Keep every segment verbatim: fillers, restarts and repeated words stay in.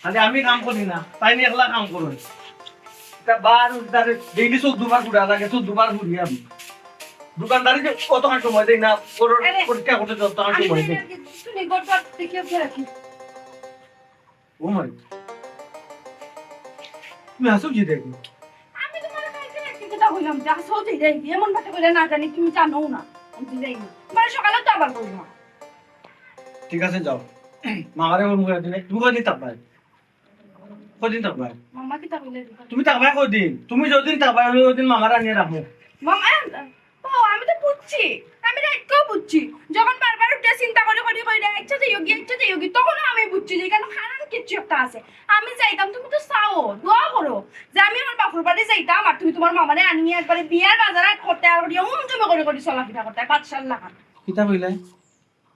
আরে আমি কাম করি না, তাইন একলা কাম করইন। তা বার তারে ডেইলি চৌদ্দ বার ঘুরা লাগে, চৌদ্দ বার ঘুরি আমি। দোকানদারি যে কতখান সময় দেই না, ওর আরে, পরীক্ষা করতে যতখান আমি সময় দেই। আর কি শুনি, গড়বড় দেখে ফেরাকি। ও মাই, তুমি আসো যে দেখি। আমি তোমার কালকে রাত্রে কথা কইলাম যে আসো যে দেখি, এমন ভাবে কইলে না জানি তুমি জানো না। আমি যে যাই না। তোমার সকালে তো আবার বলবো। ঠিক আছে, যাও। মামারে ফোন করে দিলে, তুমি কয়দিন থাকবা? কয়দিন থাকবা? মামা কিতা কইলে? তুমি থাকবা কয়দিন? তুমি যতদিন থাকবা, আমি ওই দিন মামারে আনিয়া রাখবো। মামা, ও, আমি তো বুঝছি। আমি রাইতকেও বুঝছি। যখন বারবার উঠে চিন্তা করি, করি, করি, আচ্ছা যাই হোক, আচ্ছা যাই হোক, তখনও আমি বুঝছি যে এখানে কারণ কিচ্ছু একটা আছে। আমি যাইতাম, তুমি তো চাও, দোয়া করো যে আমি আমার বাপর বাড়ি যাইতাম, আর তুমি তোমার মামারে আনিয়া একবারে বিয়ার বাজার আট করতে, আর করিয়া উম জমে করি করি চলাফেরা করতে, বাদশার লাখান। কিতা কইলে?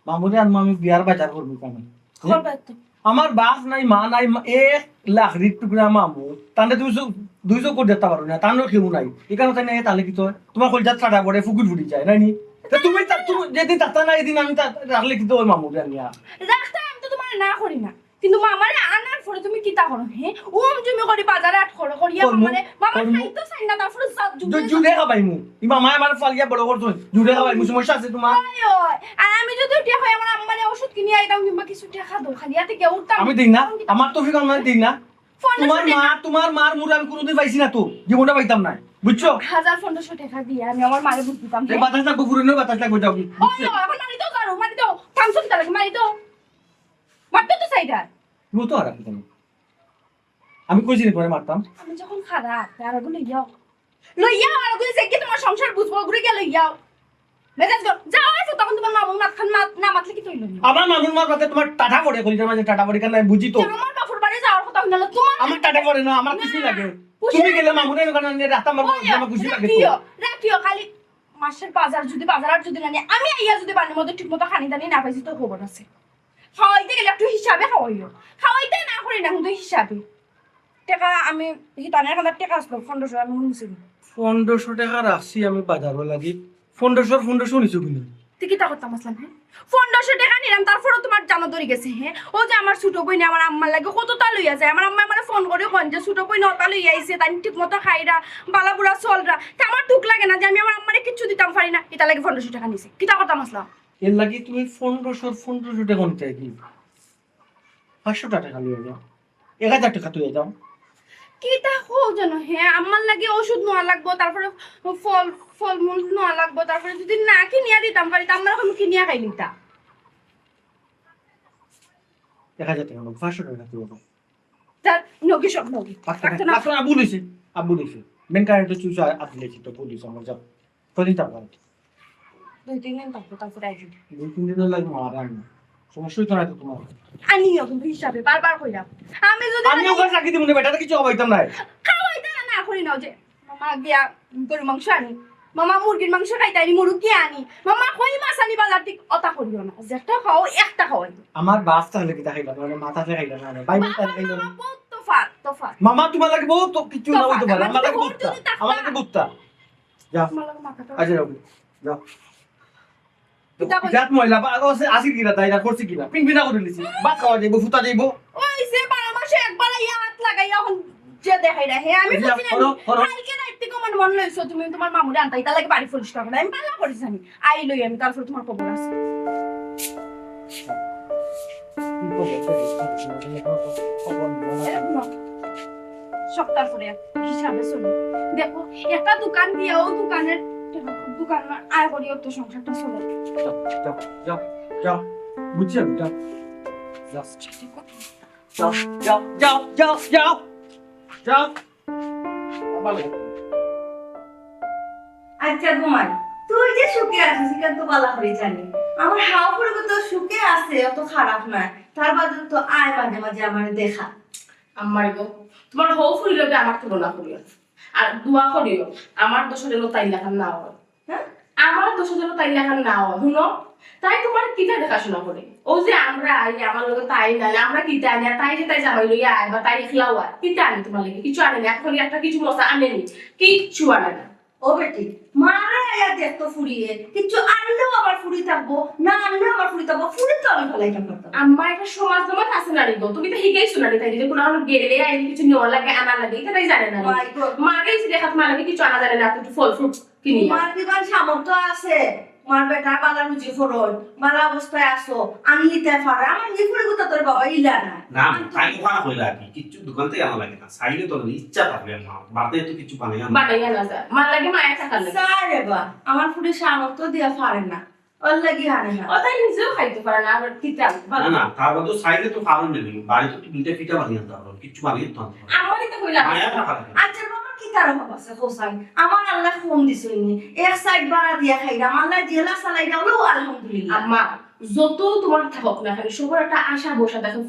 মামুরে আনমু আমি বিয়ার বাজার করমু কেনে? করবে তো। আমার বাপ নাই, মা নাই, মা-, এক লাকড়ির টুকরা মামু। তানরে তুমি চো-, দুই চোখ করে দেখতে পারো না, তানরও কেউ নাই। এখানে তাই নাই, তাহলে কিতা অয়? তোমার কলিজাত ফাটা পড়ে, ফুকুর ফুটি যায়, নায় নি? তে তুমি তা-, তুমি যেদিন থাকতা না, এদিন আমি তা-, রাখলে কিতা অয় মামুরে আনিয়া? রাখতে আমি তো তোমার না করি না, কিন্তু মামারে আনার পরে তুমি কিতা করো, হে? উম জুমি করি বাজার আট করো, করিয়া করমু, মামারে, মামা করমু। খাইতো চায় না, তারপরে জাত জুমি জু-, জুরে খাবাইমু। ই মামায় আমার ফালিয়া বড় করছইন। জুরে খাবাইমু, সমস্যা আছে তোমার? ওই, ওই। আর আমি যদি উঠিয়া কই আমার আম্মারে ওষুধ কিনিয়া আইতাম কিংবা কিছু টেকা দেও, খালি হাতে গিয়া উঠতাম। আমি দেই না। তখন কিতা আমার তৌফিক, আমি দেই না। পনেরোশো তোমার মা, টেকা। তোমার মার মুড় আমি কোনোদিন পাইছি না তো। জীবনটা পাইতাম না। বুঝছো? হাজার পনেরোশো টেকা দিয়া আমি আমার মারে বুঝ দিতাম, এই হে? বাতাস লাগবো, পুরনো বাতাস লাগবো, যাও। ওই, ওই, এখন মারি দাও, ধরো, মারি দাও। থামছো কিতা লাগি, মারি দাও। মারতে তো চাই না। তুমি তো আর রাখতে না। আমি কইছি নি পরে মারতাম। আমি যখন খারাপ, আর ওগুলো লইয়াও। লইয়াও, আর ওগুলো যে কি তোমার সংসার বুঝবো, ওগুলো গিয়া লইয়াও। মেজাজ গর-, যাও আছে, তখন তোমার মামুর মাত খান মাত, না মাতলে কি তৈল? আমার মামুর মাত মাতে তোমার টাটা পড়ে, কলিজার মাঝে টাটা পড়ে, কারণ আমি বুঝি তো। আমার বাপর বাড়ি যাওয়ার কথা হইল, তোমার আমার টাটা পড়ে না, আমার খুশি না। লাগে। খুশি তুমি লাগে। গেলে মামুরে ওখানে নিয়ে রাখতাম, আমার ওই, আমার খুশি লাগে তো। রাখিও, রাখিও, খালি মাসের বাজার যদি, বাজার আর যদি না নিয়ে, আমি আইয়া যদি বাড়ির মধ্যে ঠিক মতো খানি দানি না পাইছি, তো খবর আছে। খাওয়াইতে গেলে একটু হিসাবে খাওয়াইও। খাওয়াইতে না করি না, কিন্তু হিসাবে। টেকা আমি, হিতানের কাছে টেকা আসলো, পনেরোশো আমি নিছি। পনেরোশো টেকা রাখছি আমি বাজারও লাগি। পনেরোশোর পনেরোশো নিছো কিনা? তুই কিতা করতাম আসলাম, হে? পনেরোশো টেকা নিলাম, তারপরও তোমার জানো ধরে গেছে, হে? ও যে আমার ছোট বইনে আমার আম্মার লাগি কততা লইয়া যায়। আমার আম্মা আমারে ফোন করে কন যে ছোট বইনে অতা লইয়া আইছে, তাই ঠিক মতো খাইরা, বালা বুড়া চলরা। তে আমার দুখ লাগে না যে আমি আমার আম্মারে কিচ্ছু দিতাম পারি না, ইতার লাগি পনেরোশো টেকা নিছে। কিতা করতাম আসলাম? এর লাগি তুমি পনেরোশোর পনেরোশো টেকা নিতে কি? পাঁচশো টেকা লইয়া যাও, এক হাজার টেকা তুই যাও। কিতা কও জানো, হে? আমার লাগি ওষুধ নেওয়া লাগবো, তারপরে ফল, ফলমূল নেওয়া লাগবো, তারপরে যদি না কিনিয়া দিতাম পারি, তে আমরা এখন কিনিয়া খাই নিতা। এক হাজার টেকা নেবো, পাঁচশো টেকা তুই যাও। তার নগি সব নগি। পাঁচশো টেকা। রাখতো না। রাখতো না, ভুল হইছে, আর ভুল হইছে। ব্যাংক কার্ডে তো চুষা আর দিলে তো ভুল হইছে, আমার যাও। কদিন থাকবো? দুই তিন দিন থাকবো, তারপরে আইবো। দুই তিন দিন লাগবো আর আইবো। সমস্যা হইতো না তো তোমার। আনিও কিন্তু হিসাবে, বারবার কইলাম। আমি যদি আমি মানে ওখানে চাকরি দিব না, বেটাতে কিছু খাওয়াইতাম না। খাওয়াইতে না, না করি না, ওই যে মামা গিয়া গরু মাংস আনি, মামা মুরগির মাংস খাইতে আনি, মুরগি আনি, মামা কই মাছ আনি বাজার ঠিক অতা করিও না। যেটা খাও, একটা খাওয়াই। আমার বাপ তাহলে কিতা খাইলা না, মানে মাথা খাইলা না, মানে ভাই বোন তাহলে খাইলা না। বাবা, মামা, বহুত তফাত, তফাত। মামা তোমার লাগে বহুত তো কিছু না তফাত। হইতে পারে, আমার আমার লাগে লাগে বহুত বুঝতা, যদি তফাত। আমার লাগে বুঝতা। যা। আমার লাগে মাথা তো আচ্ছা, যাও, যাও। কিতা কই? বিরাট ময়লা, বা-, ও আছে, আছে কিনা, তাই না, করছে কিনা? পিনপিনা করে নিছি। ভাত খাওয়া যাইবো, ফুটা যাইবো। ওই যে বারো মাসে একবার ইয়া হাত লাগাই, এখন যে দেখাই না। হে, আমি এই যে, বুঝি না, হলো, হলো। কালকে রাইত থেকে আমার মন লইছো, তুমি তোমার মামুরে আনতাই, তার লাগে বাড়ি পরিষ্কার করে। আমি পাল্লা করি জানি। আই লই আমি, তারপর তোমার খবর আছে। এরকম না। সপ্তাহ পরে হিসাবে চলে। দেখো, একটা দোকান দিয়া ও দোকানের, দোকান আয় করি অত সংসারটা চলে। যাও, যাও, যাও, যাও। বুঝছি আমি, যাও। যাও। যাও, যাও, যাও, যাও, যাও। যাও। আমার লাগে। আচ্ছা ঘুমাই, তুই যে সুখে আছিস, এটা তো বালা করে জানি। আমার হাওয়া পরিবার তো সুখে আছে, অত খারাপ নয়। তার বাদে তো আয় মাঝে মাঝে আমার দেখা। আম্মাই গো, তোমার হউ ফুরির লগে আমার তুলনা করিও না। আর দোয়া করিও, আমার দোষ যেন তাই লাখান না হয়। হ্যাঁ? আমার দোষ যেন তাই লাখান না হয়। হুনো, তাই তোমার কিতা দেখাশোনা করে? ও যে আমরা আই, আমার লগে তাই নাই, আমরা কিতা আনি? আর তাই যে তাই জামাই লইয়া আয় বা তাই একলাও আয়, কিতা আনি তোমার লগে? কিছু আনে না। এখন একটা কিছু মশা আনে নি, কিচ্ছু আনে না। ও বেটি, মারে আইয়া দেখতো ফুরিয়ে, কিচ্ছু আনলেও আমার ফুরি থাকবো, না আনলেও আমার ফুরি থাকবো, ফুরি তো আমি ফালাইতাম পারতাম না। আম্মা, একটা সমাজ সমাজ আছে না রে গো, তুমি তো হিকাইছো না রে তাই যে কোনো আমার গেলে আইলে কিছু নেওয়া লাগে, আনা লাগে, এটা তাই জানে না রে। মাই গো। মারে এই যে দেখাত মার লাগে কিছু আনা জানে না, একটু ফল ফ্রুটস কিনি। তোমার দিবার সামর্থ্য আছে, তোমার বেটার বালা রুজি ফরজ, বালা অবস্থায় আছো, আমি নিতে পারে, আমার নি ফুরি গুতা তোর বাবা ইলা না। না, আমি তো তাই ওখানে কইলা কি, কিচ্ছু দোকান থেকে আনা লাগে না, চাইলে তো ইচ্ছা থাকলে মা, বাড়িতে তো কিছু বানাই আনা। বানাই আনা যায়, মার লাগে মায়া থাকার লাগে। স্যার রে বা, আমার ফুরি সামর্থ্য দিয়া পারে না, ওর লাগি হারে না। ও তাই নিজেও খাইতে পারে না, আবার কিতা? না, না, তার বাদে চাইলে তো পারো না, বাড়িতে তো দুইটা পিঠা বানিয়ে আনতে পারো, কিচ্ছু বানিয়ে আনতে পারো। আমারই তো কইলাম। মায়া থাকার লাগে। আচ্ছা বাবা, কিতার অভাব আছে, হোসাইন? আমার আল্লাহ কম দিছইন নি, এক সাইড বাড়া দিয়া খাইলাম, আল্লাহ জেলা চালাইলা, ওলো আলহামদুলিল্লাহ। আম্মা, যত তোমার থাক না কেন, সবার একটা আশা ভরসা দেখো,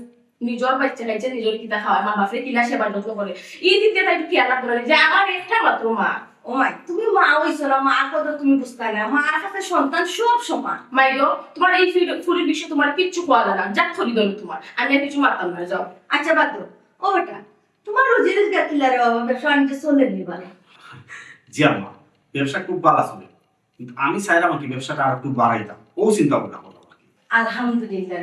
নিজের বাচ্চা কাচ্চা নিজের কিতা খাওয়ায়, মা বাপরে কিলা সেবা যত্ন করে, এই দিক দিয়ে তাই একটু খেয়াল রাখবো না যে আমার একটা মাত্র মা। ও মাই, তুমি মা হইছো না, মা কত তুমি বুঝতায় না, মার কাছে সন্তান সব সমান। মাই গো, তোমার এই ফুরি-, ফুরির বিষয়ে তোমার কিচ্ছু কওয়া যায় না, যা করি দল তোমার, আমি আর কিছু মারতাম না, যাও। আচ্ছা বাদ দাও। ও বেটা, তোমার রুজি রোজগার কিলা রে বাবা, ব্যবসা বাণিজ্য চলে নি বালা? জি আম্মা, ব্যবসা খুব বালা চলে, কিন্তু আমি চাইলাম আর কি ব্যবসাটা আর একটু বাড়াইতাম, ও চিন্তা ভাবনা করলাম আর কি। আলহামদুলিল্লাহ,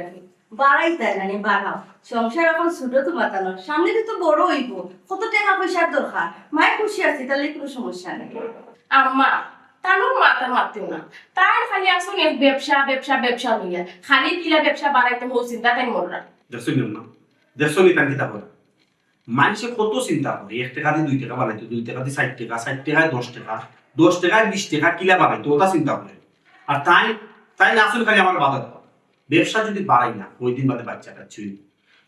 বাড়াইতায় না নি, বাড়াও। সংসার এখন ছোট তো মাতানো, সামনে কিন্তু বড় হইব, কত টাকা পয়সার দরকার। মায় খুশি আছি, তাহলে কোনো সমস্যা নেই। আম্মা, তানুর মাথা মাতিও না, তার খালি আসুন এক ব্যবসা, ব্যবসা, ব্যবসা লইয়া, খালি কিলা ব্যবসা বাড়াইতে হো চিন্তা তাই মররা। দেখছো নি আম্মা, দেখছো নি তান কিতা করে? মানুষে কত চিন্তা করে, এক টাকা দি দুই টাকা বানাইতো, দুই টাকা দি চাইর টাকা, চাইর টাকায় দশ টাকা, দশ টাকায় বিশ টাকা কিলা বানাইতো, ওটা চিন্তা করে। আর তাই, তাই না আসলে খালি আমার বাধা দেওয়া। ব্যবসা যদি বাড়াই না, ওই দিন বাদে বাচ্চা কাচ্চা হইব।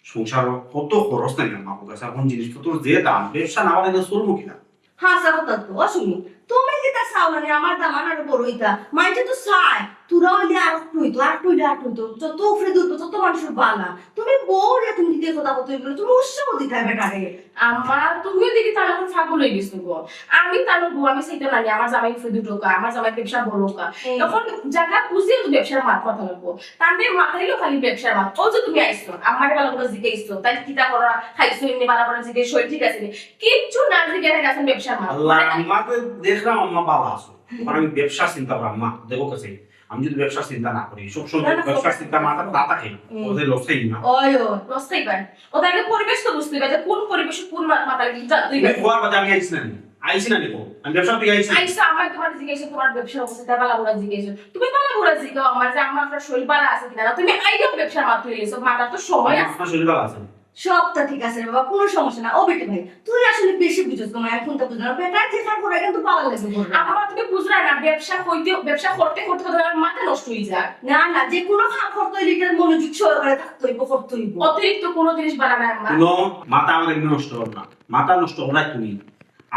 সংসার কত খরচ নাই না, মা বাবা, এখন জিনিসপত্র যে দাম, ব্যবসা না বাড়াইলে চলবো কিনা? হাছা কথা তো, অ শুনো, তুমি কিতা চাও মানে আমার দামান আরো বড় হইতা? মাইনষে তো চায়, তোরা হইলে আর একটু হইতো, আর একটু হইলে আর একটু হইতো, যত উপরে উঠবো তত মানুষের বালা। তুমি বউ রে, তুমি যদি কথা কত বলো, তুমি উৎসাহ দিতে হবে তারে। আমার তুমিও দেখি তাহলে এখন পাগল হয়ে গেছো গো। আমি তাহলে বউ, আমি চাইতে না আমার জামাই উপরে দুটো কা, আমার জামাই ব্যবসা বড় কা। হুম। এখন জায়গা বুঝিয়ে তো ব্যবসার মাত মাথা লাগবো। তার মেয়ে মাথাইলো খালি ব্যবসার মাত। ও যে তুমি আইছো, আমার ভালো করে জিজ্ঞেস আইছো, তাই কিতা করা খাইছো, এমনি ভালো করে জিজ্ঞেস, শরীর ঠিক আছে নি? কিচ্ছু না জিজ্ঞেস গেছেন ব্যবসার মাত। আল্লাহ, আম্মা তো দেখলাম আম্মা ভালো আছো। ওখানে আমি ব্যবসার চিন্তা করি, আম্মা, দেখো কাছে, আমি যদি ব্যবসার চিন্তা না করি, সব সময় না, না, ব্যবসার চিন্তা মাথাত না থাকে, হুম। ওদের লস খাই না। ওই, ও। লস খাইবেন। ও তাহলে পরিবেশ তো বুঝতে হবে, যে কোন পরিবেশে কোন মা-, মাথায় কি জানতে তুমি হবে। খোয়ার বাদে আমি আইছি না নি? আইছি না নি কো? আমি ব্যবসা থেকে আইছি না। আইসো, আমার তোমার জিজ্ঞেসে, তোমার ব্যবসার অবস্থা, বালা বুড়া জিজ্ঞেসে। তুমি বালা বুড়া জিজ্ঞাসা, আমার যে আমার আপনার শরীর বালা আছে কিনা না, তুমি আইডিয়া ব্যবসার মাত তুলে গেছো, মাথার তো সময় আমি আছে। আপনার শরীর বালা আছে। সবটা ঠিক আছে রে বাবা, কোনো সমস্যা না। ও বেটি ভাই, তুই আসলে বেশি বুঝছ গো, আমি কোনটা বুঝলাম না। বেটা যে কাম করে কিন্তু ভালো লাগে করে। আমার তুমি বুঝলা না, ব্যবসা হইতে, ব্যবসা করতে করতে করতে আমার মাথা নষ্ট হয়ে যায়। না, না, যে কোনো কাম করতে হইলে এটার মনোযোগ সহকারে থাকতে হইব, করতে হইব। অতিরিক্ত কোনো জিনিস বাড়া না, আম্মা। কোনো মাথা আমার এমনি নষ্ট করো না, মাথা নষ্ট করাই তুমি।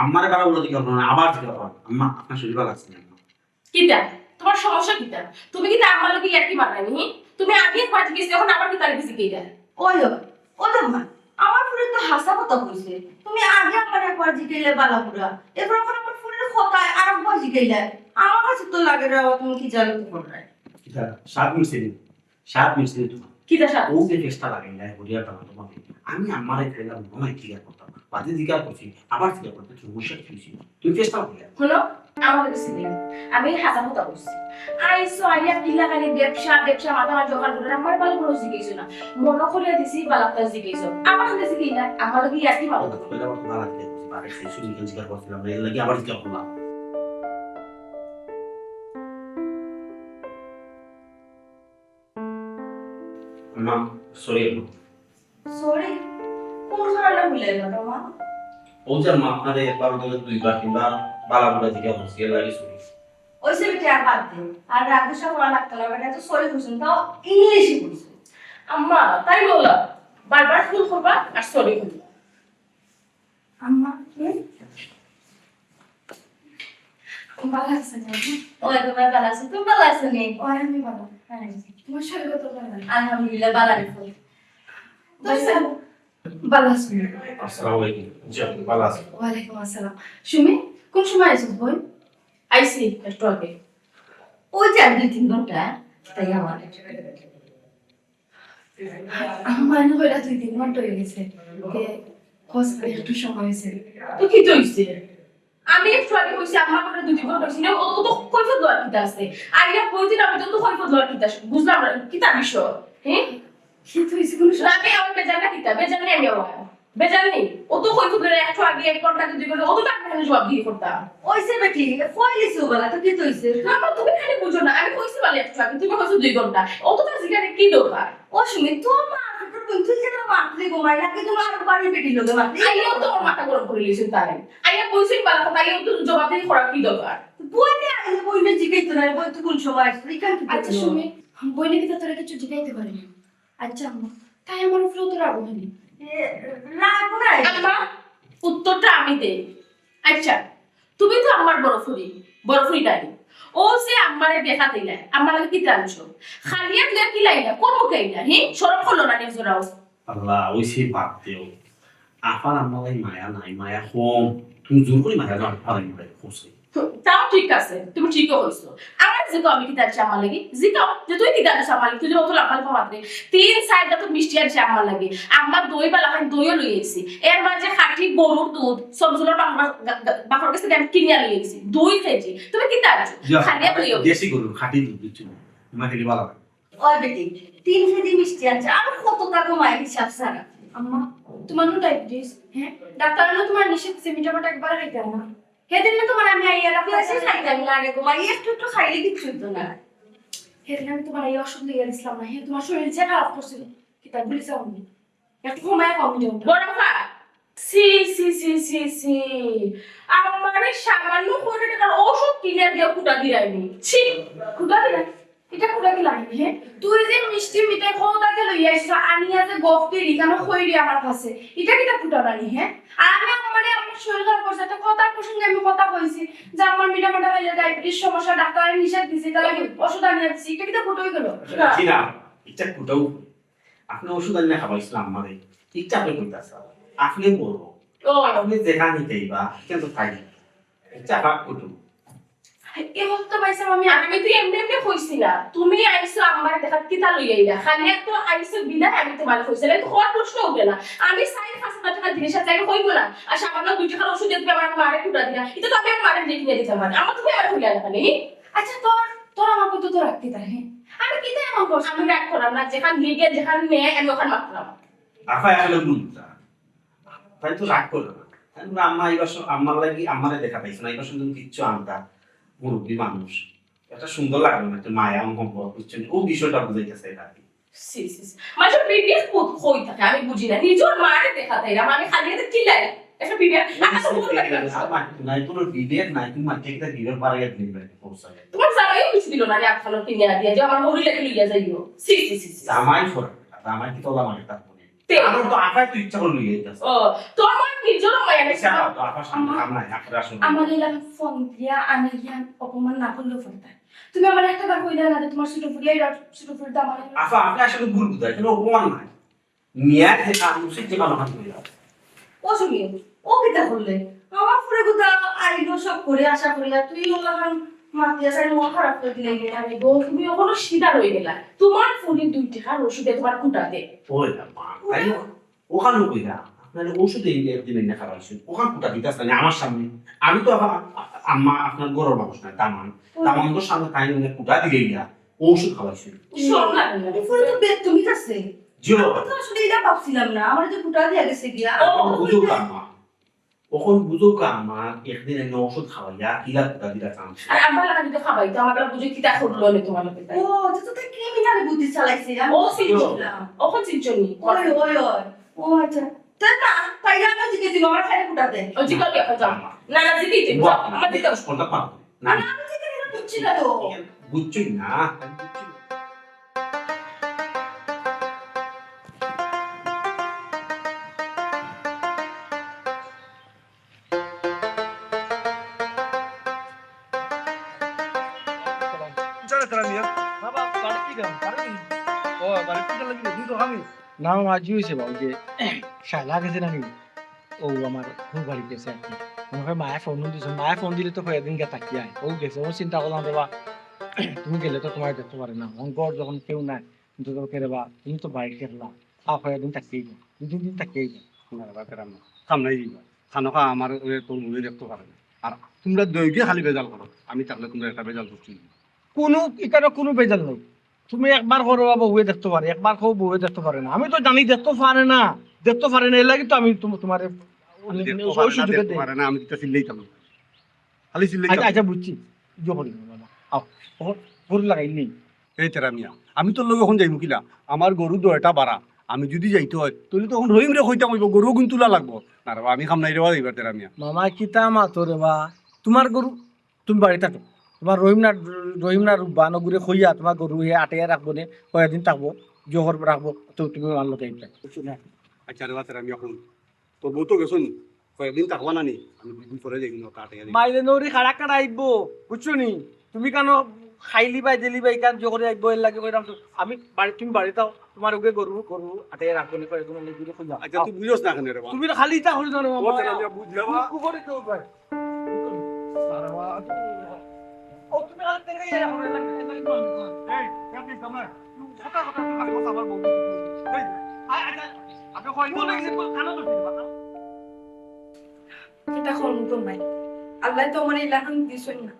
আমারে বারো বলে দিকে না, আবার দিকে করো। আম্মা, আপনার শরীর ভালো আছে না, আম্মা? কিতা? তোমার সমস্যা কিতা? তুমি কিতা আমার লগে ইয়ার্কি মাররায় নি? তুমি আগে একবার জিজ্ঞেস, এখন আবার কিতা জিজ্ঞেস কইরা? ওই, ওই, ও দে মা, আমার ফুরি তো হাছা কথা কইছে। তুমি আগে আমার একবার জিজ্ঞেসলে বালা বুড়া, এরপর এখন আমার ফুরির কথায় আর একবার জিজ্ঞেসলে, আমার কাছে তো লাগে রে বাবা, তুমি কি জানো তো কররায়? কিতা? সাত মিনিট ছিল। সাত মিনিট ছিল তোমার। কিতা সাত? ও যে ফেসটা লাগাইলা, হরিয়া দাম তোমাকে। আমি আমারে খাইলাম, মনে হয় জিজ্ঞাসা করতাম। বাদে জিজ্ঞাসা করছি, আবার জিজ্ঞাসা করতে সমস্যা কি হয়েছিল? তুমি ফেসটা লাগাইলা। হলো, আমার কাছে নেই। আমি হাছা কথা কইছি। আইসো, আইয়া কিলা খালি ব্যবসা, ব্যবসা, মাথা মাথা দোকান করে আমার ভালো করে জিজ্ঞেস না। মনে করিয়া দিছি, বালাপটা জিজ্ঞেস। আমার কাছে কি না? আমার কি আর কি ভালো? ওটা তো কইলা, আমার তো ভালো লাগে। বারে সেই শুনি, জিজ্ঞাসা করছিলাম না, এর লাগি আবার জিজ্ঞাসা করলাম। আম্মা, সরি আম্মা। সরি? কোন কারণে ভুলে গেল মা? ও যে আম্মা, আপনারে একবার বদলে দুইবার, তিনবার বালা বুড়া জিজ্ঞাসা করছি, এর লাগি সরি। ওই সে বেটি আর বাদ দে। আর রাগ গুসা করা লাগতো না, বেটা তো সরি কইছেন, তাও ইংলিশে কইছেন। আম্মা, তাই বললাম, বারবার ভুল করবা আর সরি কইবা। আম্মা, হুম? ভালো আছেন, আম্মা? ওই, তোমার ভালো আছে? তুমি ভালো আছো নি? ওই, আমি ভালো। হ্যাঁ। তোমার শরীর কত ভালো? আলহামদুলিল্লাহ, ভালো আছে। তো ভালো আছো? আসসালামু আলাইকুম। জি, আপনি ভালো আছেন? ওয়ালাইকুম আসসালাম। সুমি, কোন সময় আইছিস বোন? আইছি একটু আগে। ওই যে আর দুই তিন ঘন্টা, তাই আমার। আমার না হইলা দুই তিন ঘন্টা হয়ে গেছে। তে, কস একটু সময় হয়েছে। তো কি তো হইছে? আর আমি একটু আগে কইছি, আম্মা করে দুই দিন কইছি না, ও তো কৈফত দেওয়ার কিতা আছে? আইয়া কই দিন আমি তো তো কৈফত দেওয়ার কিতা আছে? বুঝলাম না, কিতা বিষয়? হ্যাঁ? কি তো হইছে কোনো না, আমি আমার বেজার না কিতা? বেজার নেই আমি আমার। বেজার নেই। ও তো কৈফত ধরে একটু আগে এক ঘন্টা দুই ঘন্টা, ও তো তার মানে জবাব দিয়ে করতাম। ওইছে বেটি, কই গেছে ও বেলা, তো কি তো হইছে? না, না, তুমি খালি বুঝো না, আমি কইছি বলে একটু আগে, তুমি কইছো দুই ঘন্টা। ও তো তার জিজ্ঞাসা কি দরকার? ও সুমি, তোর মা, তোর বোন, তুই যেন মাতলে গো মাই, নাকি তোমার আরো বাড়ির বেটির লগে মাতলে? আইয়াও তো ওর মাথা গরম করে লিয়েছেন তারে। আইয়া কইছেন বালা কথা, আইয়াও তো জবাব দিয়ে করার কি দরকার? বইনে আইলে বইনে জিজ্ঞাসা তো নাই, বই তো কোন সময় আসবে? এখান কি আচ্ছা, বললো? সুমি, বইনে কি তো তোরা কিছু জিজ্ঞাইতে পারে না? আচ্ছা, আম্মা, তাই আমার উপরে তো রাগ হয়নি। এ, রাগ নাই। আম্মা, উত্তরটা আমি দেই। আচ্ছা, তুমি তো আমার বড় ফুরি, বড় ফুরি নাই। ও যে আমারে দেখা দিলে, আমার লাগে কিতা আনছো? খালি হাত লইয়া কিলা আইলা, কোন মুখে আইলা? হি, শরম করলো না নিজরাও। আল্লাহ, ওই সে বাদ দেও। আফার আমার লাগে মায়া নাই, মায়া কম। তুমি জোর করে মায়া দাও, আফার লাগে মায়া কম। তাও ঠিক আছে, তুমি ঠিকই কইছো। আমার জিগাও আমি কিতা আনছি আম্মার লাগি? জিগাও যে তুই কিতা আনছিস আম্মার লাগি? তুই যে অত লাফালাফা মাতরে, তিন চাইরটা তো মিষ্টি আনছি আম্মার লাগি। আম্মা দই বালা খান দইও লই আইছি। এর মাঝে খাঁটি গরুর দুধ, সবজুলের বাপর, বাপর কাছ থেকে আমি কিনিয়া লই আইছি। দুই কেজি। তুমি কিতা আনছো? যা, খালি তুইও। দেশি গরুর খাঁটি দুধ দিচ্ছি না। আমার খেলে ভালো লাগে। ওই বেটি, তিন কেজি মিষ্টি আনছে, আর কত টাকা মায়ের হিসাব ছাড়া। আম্মা, তোমার না ডায়াবেটিস, হ্যাঁ? ডাক্তার না তোমার নিষেধ দিছে মিঠা মাটা একবার খাইতে না। সেদিন না তোমার আমি আইয়া ডাক্তার বেশি খাইতাম না রে গো মা, একটু একটু খাইলে কিচ্ছু হইতো না। সেদিন আমি তোমার এই ওষুধ লইয়া দিছিলাম না, হ্যাঁ, তোমার শরীর যে খারাপ করছিল, কিতা ভুলি যাও নি? একটু সময় কম দেও। বড় খা। ছি, ছি, ছি, ছি, ছি। আমারে সামান্য কয়টা টাকার ওষুধ কিনে দিয়ে কুটা দিলাইনি। ছি। কুটা দিলাই? এটা কুটা দিলাই, হ্যাঁ? তুই যে মিষ্টি মিঠাই কোথা থেকে লই আইছ, আনিয়া যে গফ দিলি, কেন কইলি আমার কাছে? এটা কিতা কুটা নানি, হ্যাঁ? আর আমি আমারে আমার শরীর খারাপ করছে, একটা কথার প্রসঙ্গে আমি কথা কইছি যে আমার মিঠা মাটা খাইলে ডায়াবেটিস সমস্যা, ডাক্তারে নিষেধ দিছে, তাহলে আমি ওষুধ আনিয়া দিছি, এটা কিতা কুটা হয়ে গেল? জি না, এটা কুটাও আপনি ওষুধ আনিয়া খাবাইছিলাম আমারে। ইচ্ছা আপনি কইতাছেন। আপনি বড়। ও। আপনি যেখান নিতেইবা, কিন্তু তাই। ইচ্ছা পাক কুটু। এখন তো পাইছিলাম আমি। আমি তো এমনি এমনি কইছি না। তুমি আইছো আমার দেখা কিতা লই আইলা। খালি তো আইছো বিদায় আমি তোমার কইছি। না তো হওয়ার প্রশ্ন উঠে না। আমি চাইর পাঁচ হাজার টাকা জিনিস আছে, আমি কইবো না। আর সামান্য দুই টাকার ওষুধ দিয়ে তুমি আমার মারে কুটা দিলা। এটা তো আমি আমার মারে দিয়ে কিনে দিতাম পারি। আমার তুমি আমার কইলা না কেন? আচ্ছা, তোর, তোর আমার কত তো রাখতে তাই, হ্যাঁ? আমি কিতা এমন করছি? আমি রাগ করলাম না, যেখান লিগে, যেখান নেয়, আমি ওখান মাতলাম। আফা আসলে বুঝতা। তাই তো রাগ করলো না। তাই বলে, "আম্মা, এবার সব আম্মার লাগি, আম্মারে দেখা পাইছো না, এবার শুধু কিচ্ছু আনতা, মুরব্বী মানুষ। একটা সুন্দর লাগলো না, একটা মায়া, মহব্বত, বুঝছো নি?" ও বিষয়টা বুঝাইতেছে এটা আর কি। ছি, ছি, ছি। মানুষের বিবেক কই থাকে আমি বুঝি না। নিজের মারে দেখা তাইলাম, আমি খালি হাতে কিলাই? একটা বিবেক, আমার তো মন লাগে না। আমার তো নাই কোনো বিবেক নাই, তুমি মাকে একটা বিবেক বাড়াইয়া দিলে ভাই, পৌঁছায়। তোমার জামাইও কিছু দিল না, আমি আটখানো কিনে আনিয়া যে আমার হরি লাগে লইয়া যাইও। ছি, ছি, ছি, ছি। জামাই ফোন, জামাই কি তোলা মাকে তার ফোনে? তে- আমার তো আফায় তো ইচ্ছা করে লইয়া যাইতাছে। ও, তোমার নিজেরও মায়া নাই। আচ্ছা, তো আফার সামনে আমার কাম নাই, আফার আসলে আমার এই লাগে ফোন দিয়া আনে গিয়া অপমান না করলেও ফোন দেয়। তুমি আমার একটা বার কইলা না যে তোমার ছোট ফুড়ি আর ছোট ফুড়ির দাম আনে। আফা, আপনি আসলে ভুল বুঝায়, কোনো অপমান নাই। মিয়া যে কাম উচিত যে কাম হাত কইলা। ও সুমি, ও কিতা করলে? আমার ফুড়ি গুতা আইলো সব করে আশা করিয়া, তুই ওলাখান মাতিয়া চাই মন খারাপ করে দিলে রে। আরে গো, তুমি ওখানো সিধা রয়ে গেলা। তোমার ফুড়ি দুই টাকার ওষুধে তোমার কুটা দে। ওই না মা, তাই না? ওখানো কইরা, আপনার ওষুধে এই একদিন এনে খাওয়াইছেন। ওখান কুটা দিতাছ না, আমার সামনে। আমি তো আবার, আ-, আম্মা আপনার ঘরর মানুষ না, দামান। হুম। দামানর সামনে তাই এনে কুটা দিলে ইয়া, ঔষধ খাওয়াইছেন। শোন না, এই ফুড়ি তো বেদ তুমি কাছে। জিও। আমি তো আসলে এটা ভাবছিলাম না, আমার যে কুটা দিয়া গেছে গিয়া। ও, বুঝো কার মা? ওখান বুঝো কার মা? একদিন এনে ঔষধ খাওয়াইয়া, কিলা কুটা দিলা চান্স। আর আব্বা লাগা যদি খাবাই, তো আমার বুঝে কিতা করলো না তোমার লগে তাই? ও, তো তো তাই ক্রিমিনাল বুদ্ধি চালাইছে, আমি ও, বুঝলাম। ওখান চিনছো নি? ওই, ওই, ওই। ও আচ্ছা। তে না, তাইলে আমি জিজ্ঞেস দিব, আমার খাইলে কুটা দে। ও, জিজ্ঞেস করবে এখন, যাও। না, না, জিজ্ঞেস দিব, যাও। আমার জিজ্ঞেস করতে পারো। না, না, আমি জিজ্ঞেস করতে বুঝছি না তো। বুঝছি না। যারা তারা নিয়ে। বাবা, বাড়ি কি দেন? বাড়ি কি? ও, বাড়ি কি লাগি? কিন্তু আমি না, মামা, আজি হইছে বা, ওই যে শালা গেছে না নি? ও আমার খুব বাড়ি গেছে আর কি। মনে হয় মায়ে ফোন দিছে, মায়ে ফোন দিলে তো কয়েকদিন গিয়া থাকি আয়। ও গেছে, ও চিন্তা করলাম, বাবা, তুমি গেলে তো তোমার দেখতে পারে না। এখন ঘর যখন কেউ নাই, কিন্তু তো কেরে বা, তুমি তো বাড়ি গেলা, আর কয়েকদিন থাকি আইবা, দুই তিন দিন থাকি আইবা। না, বাবা, কেরাম না। সামনে দিবা। খানো খা আমার ওই তোর মুড়ি দেখতে পারে না। আর তুমরা দুইওগুয়ে খালি বেজাল করো, আমি থাকলে তুমরার একটা বেজাল করছি। কুনু, ইখানো কুনু বেজাল নাই। তুমি একবার করো বা বউয়ে দেখতো পারে, একবার কও বউয়ে দেখতো পারে না। আমি তো জানি দেখতো পারে না, দেখতো পারে না, এরলাগি তো আমি তুম-, তুমারে আমি দেখতো ওই পারে না, সুযোগে দেখতো দেই। পারে না, আমি কিতা চিল্লাইতাম না। খালি চিল্লাইতাম। আচ্ছা, আচ্ছা, বুঝছি। জো করি না, বাবা। আও, ও, গরু লাগাই নেই। এই তেরা মিয়া, আমি তোর লগে অখন যাইমু কিলা? আমার গরু দুইটা বাড়া, আমি যুদি যাইতে অয়, তাইলে তো অখন রহিমরে কইতাম অইবো, গরু অগুন তুলা লাগবো। না রে বা, আমি কাম নাই রে বা, এইবার তেরা মিয়া। মামা, কিতা মাতো রে বা? তুমার গরু তুমি বাড়ি থাকো, তুমার রহিম না, রহিম না রুব্বান অগুরে কইয়া তুমার গরু হে আটাইয়া রাখবো নে, কয়দিন থাকবো, জহর রাখবো, তো তুমি আমার লগে আইবা। আচ্ছা রে বা, তেরা মিয়া, অখন তোর বউ তো গেছো নি, কয়েকদিন থাকবা না নি? আমি দুই দিন পরে যাই কিন্তু, তাড়াতাড়ি যাই। মাইরে নরি খাড়া খাড়া আইবো, বুঝছো নি? তুমি কেন খাইলি বাই দিলি বাই কান জোরে আইবো, এরলাগি কইরাম তো। আমি বাড়ি, তুমি বাড়ি থাকো, তুমার অগুয়ে গরু, গরু আটাইয়া রাখবো নি, কয়েকদিন অইলে গরু কইলাম। আচ্ছা, তুই বুঝোস না কেন রে বা? তুমি খালি তা করি জানো, ও, মামা। তেরা মিয়া, বুঝলে বা? কু-, কু করে তো ভাই। আরে বা, ও, তুমি আর তেরে গিয়ে এখন এলাকা, এলাকা, এই, কেমন সামনে? কথা, কথা, তুমি খালি কথা আমার বলতে। এই, আ-, আচ্ছা, আপনি কয় বলে গেছে, কানো তো ঠিক কথা। কিতা কইমু গো মাই, আল্লায় তো আমারে ইলাখান দিছইন না।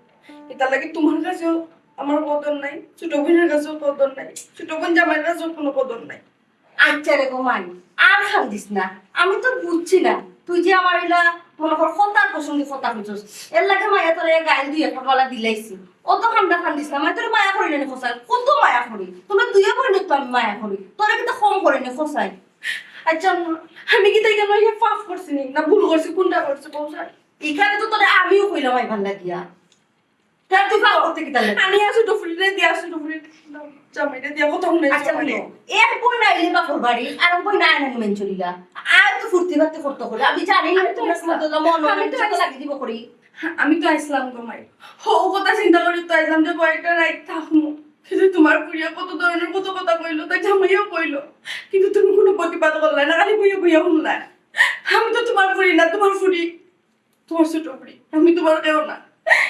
ইতার লাগি তুমার কাছেও আমার কদর নাই, ছোট বইনর কাছেও কদর নাই, ছোট বইন জামাইর কাছেও কুনু কদর নাই। আচ্ছা রে গো মাই, আর কান্দিস না। আমি তো বুঝছি না, তুই যে আমার ইলা মনে কর কথার প্রসঙ্গে কথা কইছস, এরলাগি মাইয়া তোরে গাইল দুই একটা বালা দিলাইছি। অত কান্দা কান্দিস না, মাই তোরে মায়া করি না নি কছাই, কত মায়া করি। তুমরা দুইও বইনরে তো আমি মায়া করি, তোরে কিন্তু কম করি না নি কছাই। আচ্ছা, আমি কিতা ইখানো পাপ করছি নি, না ভুল করছি, কুনটা করছি কও ছাইন? ইখানো তো তোরে আমিও কইলাম আইবার লাগিয়া। তা তুই পাপ করতে কিতা লাগে? আনিয়া ছোট ফুরিরে দিয়া ছোট ফুরির জামাইরে দিয়া কথা হুনাইছি আচ্ছা, আমারে। হুনো, এক বইন আইলে বাপর বাড়ি, আর এক বইন আয় না নি মানষর ইলা। আর তো ফুর্তি ফার্তি করতে করি। আমি জানি না আমি তো তুমরা আইসলাম। মন আমি তো আইসলাম। লাগি দিব করি। আমি তো আইসলাম গো মাই। হউ কথা চিন্তা করি তো আইসলাম যে কয়েকটা রাইত থাকমু। কিন্তু তুমার ফুরিয়ে কত ধরনের কত কথা কইলো, তার জামাইও কইলো। কিন্তু তুমি কুনু প্রতিবাদ করলায় না, খালি বইয়া বইয়া হুনলায়। আমি তো তুমার ফুরি না, তুমার ফুরি। তুমার ছোট ফুরি, আমি তুমার কেউ না।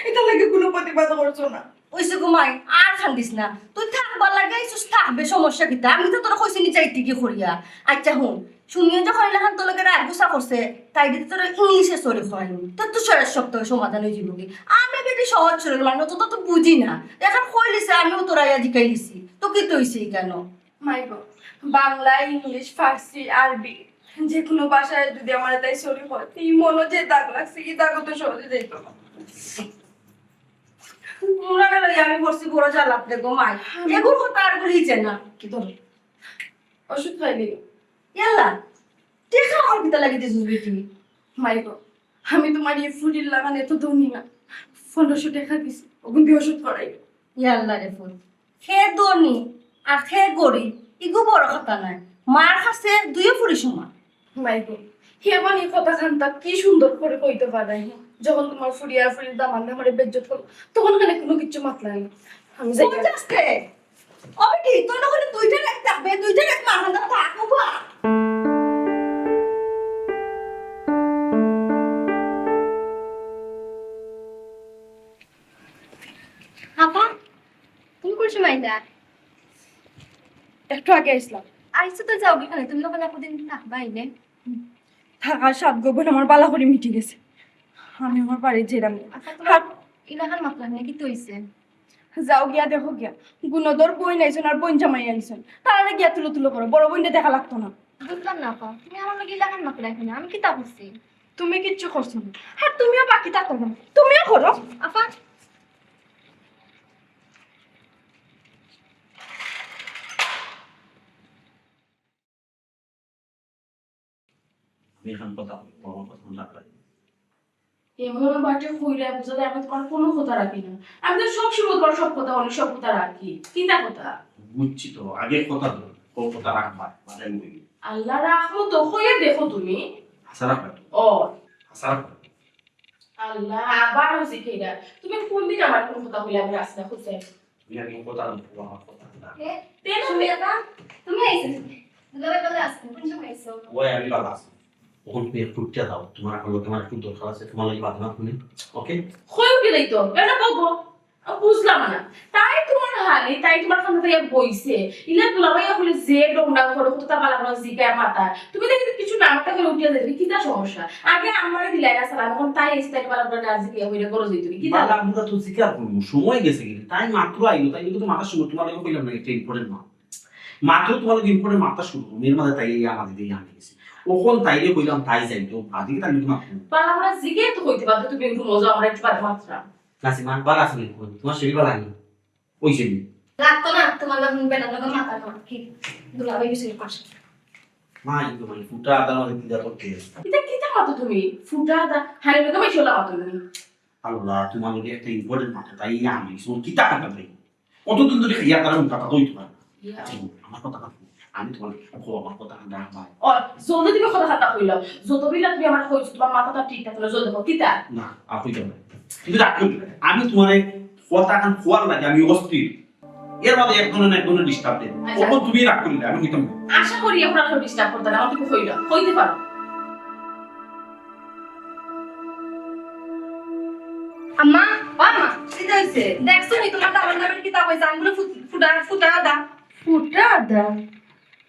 ইতার লাগি কুনু প্রতিবাদ করছো না। অইছে গো মাই, আর কান্দিস না। তুই থাকবার লাগি আইছস, থাকবে, সমস্যা কিতা? আমি তো তোরে কইছি নি যাইতে গি করিয়া। আচ্ছা হুন, সুমিয়ে যখন ইলাখান তোর লগে রাগ গুসা করছে, তাইরে তো তোরে ইংলিশে sorry কওয়াইমু। তোর তো সরাস সপ্তাহে সমাধান অইযিবো গি। আমি বেটি সহজ সরল মানুষ, অত তো বুঝি না। অখন কইলিছে, আমিও তোরে আইয়া জিকাইলিছি। তো কিতা অইছে ইখানো? মাই গো, বাংলা, ইংলিশ, ফার্সি, আরবি, যে কুনু ভাষায় যুদি আমারে তাই sorry কয়, ই মনো যে দাগ লাগছে, ই দাগও তো সহজে যাইতো না। মুরা গেল, আমি পড়ছি বড় জ্বালাত রে গো মাই। এগুর কথা আর বলি যে না। কি ধরো? ওষুধ খাইলি? ইয়াল্লা, টেকা আমার কিতা লাগি দিছস বেটি? মাই গো, আমি তুমার ই ফুরির লাখান এত ধনী না। পনেরোশো টেকা দিছি, অগুন দি ওষুধ করাই। ইয়াল্লা রে ফুত, কে ধনী আর কে গরিব, ইগু বড় কথা নায়। মার কাছে দুইও ফুরি সমান। মাই গো, হে মানে ই কথা খানতা কি সুন্দর করি কইতে পারে, হে? যখন তুমার ফুরি আর ফুরির দামান্দে আমারে বেইজ্জত করলো, তখন কেনে কুনু কিচ্ছু মাতলায় না। আমি যাই। ও বেটি, তোর না করে দুইটা রাইত থাকবে, দুইটা রাইত মার কান্দা থাক, বাবা। আপা, তুমি কোন সময় আইলা? একটু আগে আইসলাম। আইসো তো যাও, এখানে তুমি ওখানে কদিন থাকবা, আইলে। থাকার সাত গো বোন আমার বালা করি মিটি গেছে। আমি আমার বাড়ি যেরাম। আচ্ছা, তোমার ইলাখান মাতলা নাকি তো হইছে? যাও গিয়া দেখো গিয়া, গুণধর বইন আইছইন আর বইন জামাই আইছইন, তারারে গিয়া তুলো তুলো করো, বড় বইনরে দেখা লাগতো না। বুঝলাম না আপা, তুমি আমার লগে ইলাখান মাতলা কেনে, আমি কিতা করছি? তুমি কিচ্ছু করছো না, আর তুমিও বাকি থাকো না, তুমিও করো। আপা, আমি এখন কথা বলবো, আমার কথা মনে রাখবে। এমন বাটে কইরা বুঝা যায়, আমি তোমার কোনো কথা রাখি না। আমি তো সব সময় তোমার সব কথা বলি, সব কথা রাখি। কিতা কথা? বুঝছি তো, আগে কথা বল, কোন কথা রাখবা, মাথায় মুখে। আল্লাহ রাখবো তো, কইয়া দেখো তুমি। আশা রাখবা তো? ও। আশা রাখবা তো? আল্লাহ, আবার হইছে কি এটা? তুমি কোন দিন আমার কোনো কথা কইলে আমি রাখছি না, খুঁজে? তুমি আর কোনো কথা বলবো, আমার কথা না। এ, তেন সুমিতা, তুমি আইছো? দুলাভাই বলে আসতে, কোন সময় আইছো? ওই আমি বাবা আছি। ওখান তুমি একটু উঠতে দাও, তোমার এখন তোমার একটু দরকার আছে, তোমার লাগি বাদ না তুমি, ওকে? হয়ে উঠে দেই তো, এটা বলবো। আমি বুঝলাম না। তাই তোমার হালি তাই তুমার সামনে তাই বইছে। ইলা দুলাভাই অকলে যে ডংডাং করে, কততা বালা বালা জিগায় মাতায়। তুমি দেখি কিছু না মাতা করে উঠিয়া যাইবে, কিতা সমস্যা? আগে আমারে দিলাই না সালাম, অখন তাই এসে তাই বালা বালা না জিগাইয়া হইলে গরজ হইতো নি। কিতা? বালা আমরা তো জিকার করবো, সময় গেছে কিন্তু। তাই মাত্র আইলো, তাই কিন্তু মাতার সময় তুমার লগে কইলাম না, একটা important মাত। মাত্র তুমার লগে important মাতা শুরু করবো, এর মাঝে তাই এই আমাদের দিয়ে আনে গেছে। অখন তাইরে কইলাম, তাই যাই তো, বাদিকে তাই কিন্তু মাত্র। বালা বালা জিগাইয়া তো কইতে পারতো, তুমি একটু মজা, আমরা একটু বাদে মাততাম। নাসিমা, বালা আছো নি? তুমার শরীর বালা নি? ওই যে লাগতো না, তুমার লগে বেটার লগে মাতা না, কি? দুলাভাই গেছে পাশে। মা, এই তো মানে ফুটা আদার মধ্যে পিজা করতে। ইতা কিতা মাতো তুমি? ফুটা আদা? হাই লগে মাই শোলা মাতো তুমি। আল্লাহ, তুমার লগে একটা important মাতো, তাই আমি শোন কিতা কথা তাই। কতদিন ধরে খাইয়া তারা মুখ কথা কইতে পারে না। ইয়া। আচ্ছা, আমার কথা না। আমি তুমার, ও, আমার কথা না ভাই। ও, জলদি তুমি কথা খাতা কইলাও। যত বিলা তুমি আমার কইছো, তুমার মাথাটা ঠিক থাকে না, জলদি কও, কিতা? না, আর কইতাম না। তুমি রাগ করবে না। আমি তুমার এই কথা খান খোয়ার লাগে আমি অস্থির। এর মাঝে এক ধরনের এক ধরনের disturb দেয়। আচ্ছা। অখন তুমি রাগ করলে, আমি কইতাম না। আশা করি অখন আর disturb করতে না, আমাকে কইলা, কইতে পারো। আম্মা, ও আম্মা, কিতা হইছে? দেখছো নি তুমার দামান দামের কিতা হইছে? আঙ্গুলে ফুট-, ফুটা, ফুটা আদা। ফুটা আদা?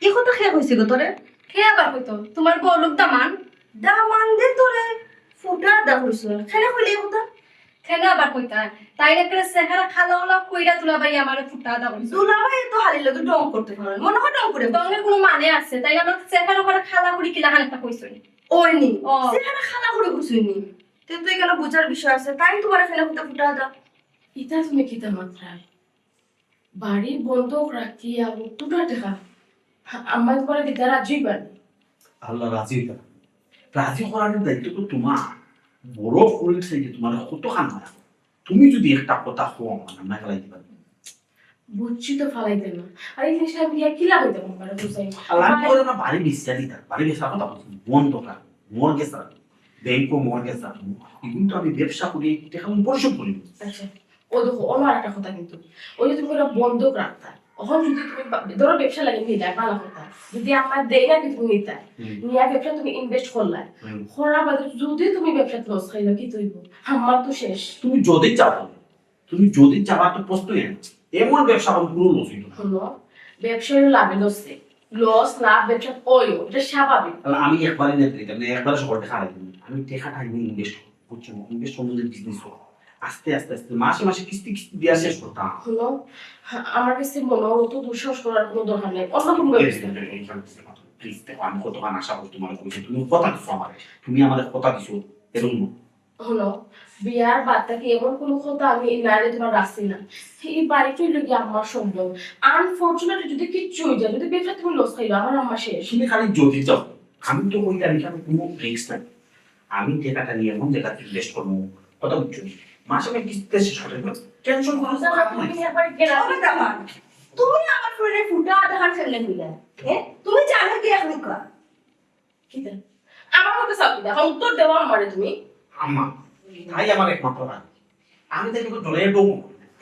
এই কথা কে কইছে গো তোরে? কে আবার কইতো? তুমার বড় লোক দামান। দামান দে তোরে ফুটা আদা কইছো। কেনে কইলে এই কথা? কেনে আবার কইতা? তাই না করে চেহারা খালা ওলা কইরা দুলাভাই আমারে ফুটা আদা কইছো। দুলাভাই তো হালির লগে ঢং করতে পারেন। মনে হয় ঢং করে। ঢংয়ের কোনো মানে আছে? তাই আমার চেহারা করে খালা করি কিলা খানিকটা কইছো নি? ওই নি। ও। চেহারা খালা করে কইছো নি? তে তো এখানে বুঝার বিষয় আছে। তাই তুমার এখানে হতে ফুটা আদা। ইতা তুমি কিতা মাতরায়? বাড়ি বন্ধক রাখিয়া ও টুটা টেকা। আম্মা তুমারে দিতা রাজি হইবা নি? আল্লাহ রাজি হইতা। রাজি করার দায়িত্ব তো তুমার। বড় ফুরির সাইজে তুমার কত খান মায়া। তুমি যদি একটা কথা কও, আমার নাম না ফেলাই দিবা। বুঝছি তো ফালাই দেন না। আরে এই সাহেব ইয়া কিলা হইতে পারে বুঝাই। আল্লাহ আমি করে না বাড়ি বিস্তারিত। বাড়ি বিস্তারিত কথা বলছি। বন্ধক রাখ, মর্গেজ রাখ, ব্যাংকো মর্গেজ রাখ। কিন্তু আমি ব্যবসা করি, এই টাকা আমি পরিশোধ করি। আচ্ছা, ও দেখো, অন্য একটা কথা কিন্তু, ওই যে তুমি ওরা বন্ধক রাখতা, অখন যদি তুমি বা-, ধরো ব্যবসা লাগে নিলে ভালো কথা, যদি আমরা দেই না কিন্তু নিতা, হুম। নিয়া ব্যবসা তুমি ইনভেস্ট করলা, হুম। করার বাদে যদি তুমি ব্যবসা লস খাইলো কি তুইব? আমার তো শেষ। তুমি যদি চাও, তুমি যদি চাও তো প্রশ্নই হয় না। এমন ব্যবসা করো কোনো লস হইতো না। শোনো, ব্যবসায় লাভে লসে, লস লাভ ব্যবসা ওই, এটা স্বাভাবিক। তাহলে আমি একবারে নিয়ে দিতাম, মানে একবারে সকলটা খারাপ দিন। আমি টাকাটা আমি ইনভেস্ট করবো, বুঝছো? ইনভেস্ট সম্বন্ধে বিজনেস করবো। আস্তে আস্তে আস্তে মাসে মাসে কিস্তি কিস্তি দিয়া শেষ করতাম। শোনো, আমার কাছে মনে হয় অত দুঃসাহস করার কোনো দরকার নেই, অন্য কোনো ব্যবস্থা। প্লিজ দেখো, আমি কতক্ষণ আশা করছি তোমার কথা, তুমি কথা দিছো আমারে, তুমি আমারে কথা দিছো, এরকম না। শোনো, বিয়ার বাদ থাকি এমন কোনো কথা আমি নাইলে তোমার রাখছি না। এই বাড়িটাই লগে আমার সম্ভব। আনফরচুনেটলি যদি কিচ্ছু হয়ে যায়, যদি ব্যবসা তুমি লস খাইলো, আমার আম্মা শেষ। তুমি খালি যদি যাও, আমি তো ওই তারিখে আমি কোনো রিস্ক নাই। আমি টাকাটা নিয়ে এমন জায়গাতে ইনভেস্ট করবো, কথা বুঝছো? মাসে মাসে কিস্তিটা শেষ করে দেবো। টেনশন কোনো কাজ নাই। তুমি একবার গেলাম। ও দামান, তুমি আমার ফোনে ফুটা আধার সামনে হইলা। হ্যাঁ, তুমি জানো কি এখন কা? কিতা? আমার কথা চাও কিতা? এখন উত্তর দেওয়া আমারে তুমি। আম্মা, তাই আমার একমাত্র ভাই। আমি তাই কিন্তু জলে ডোম,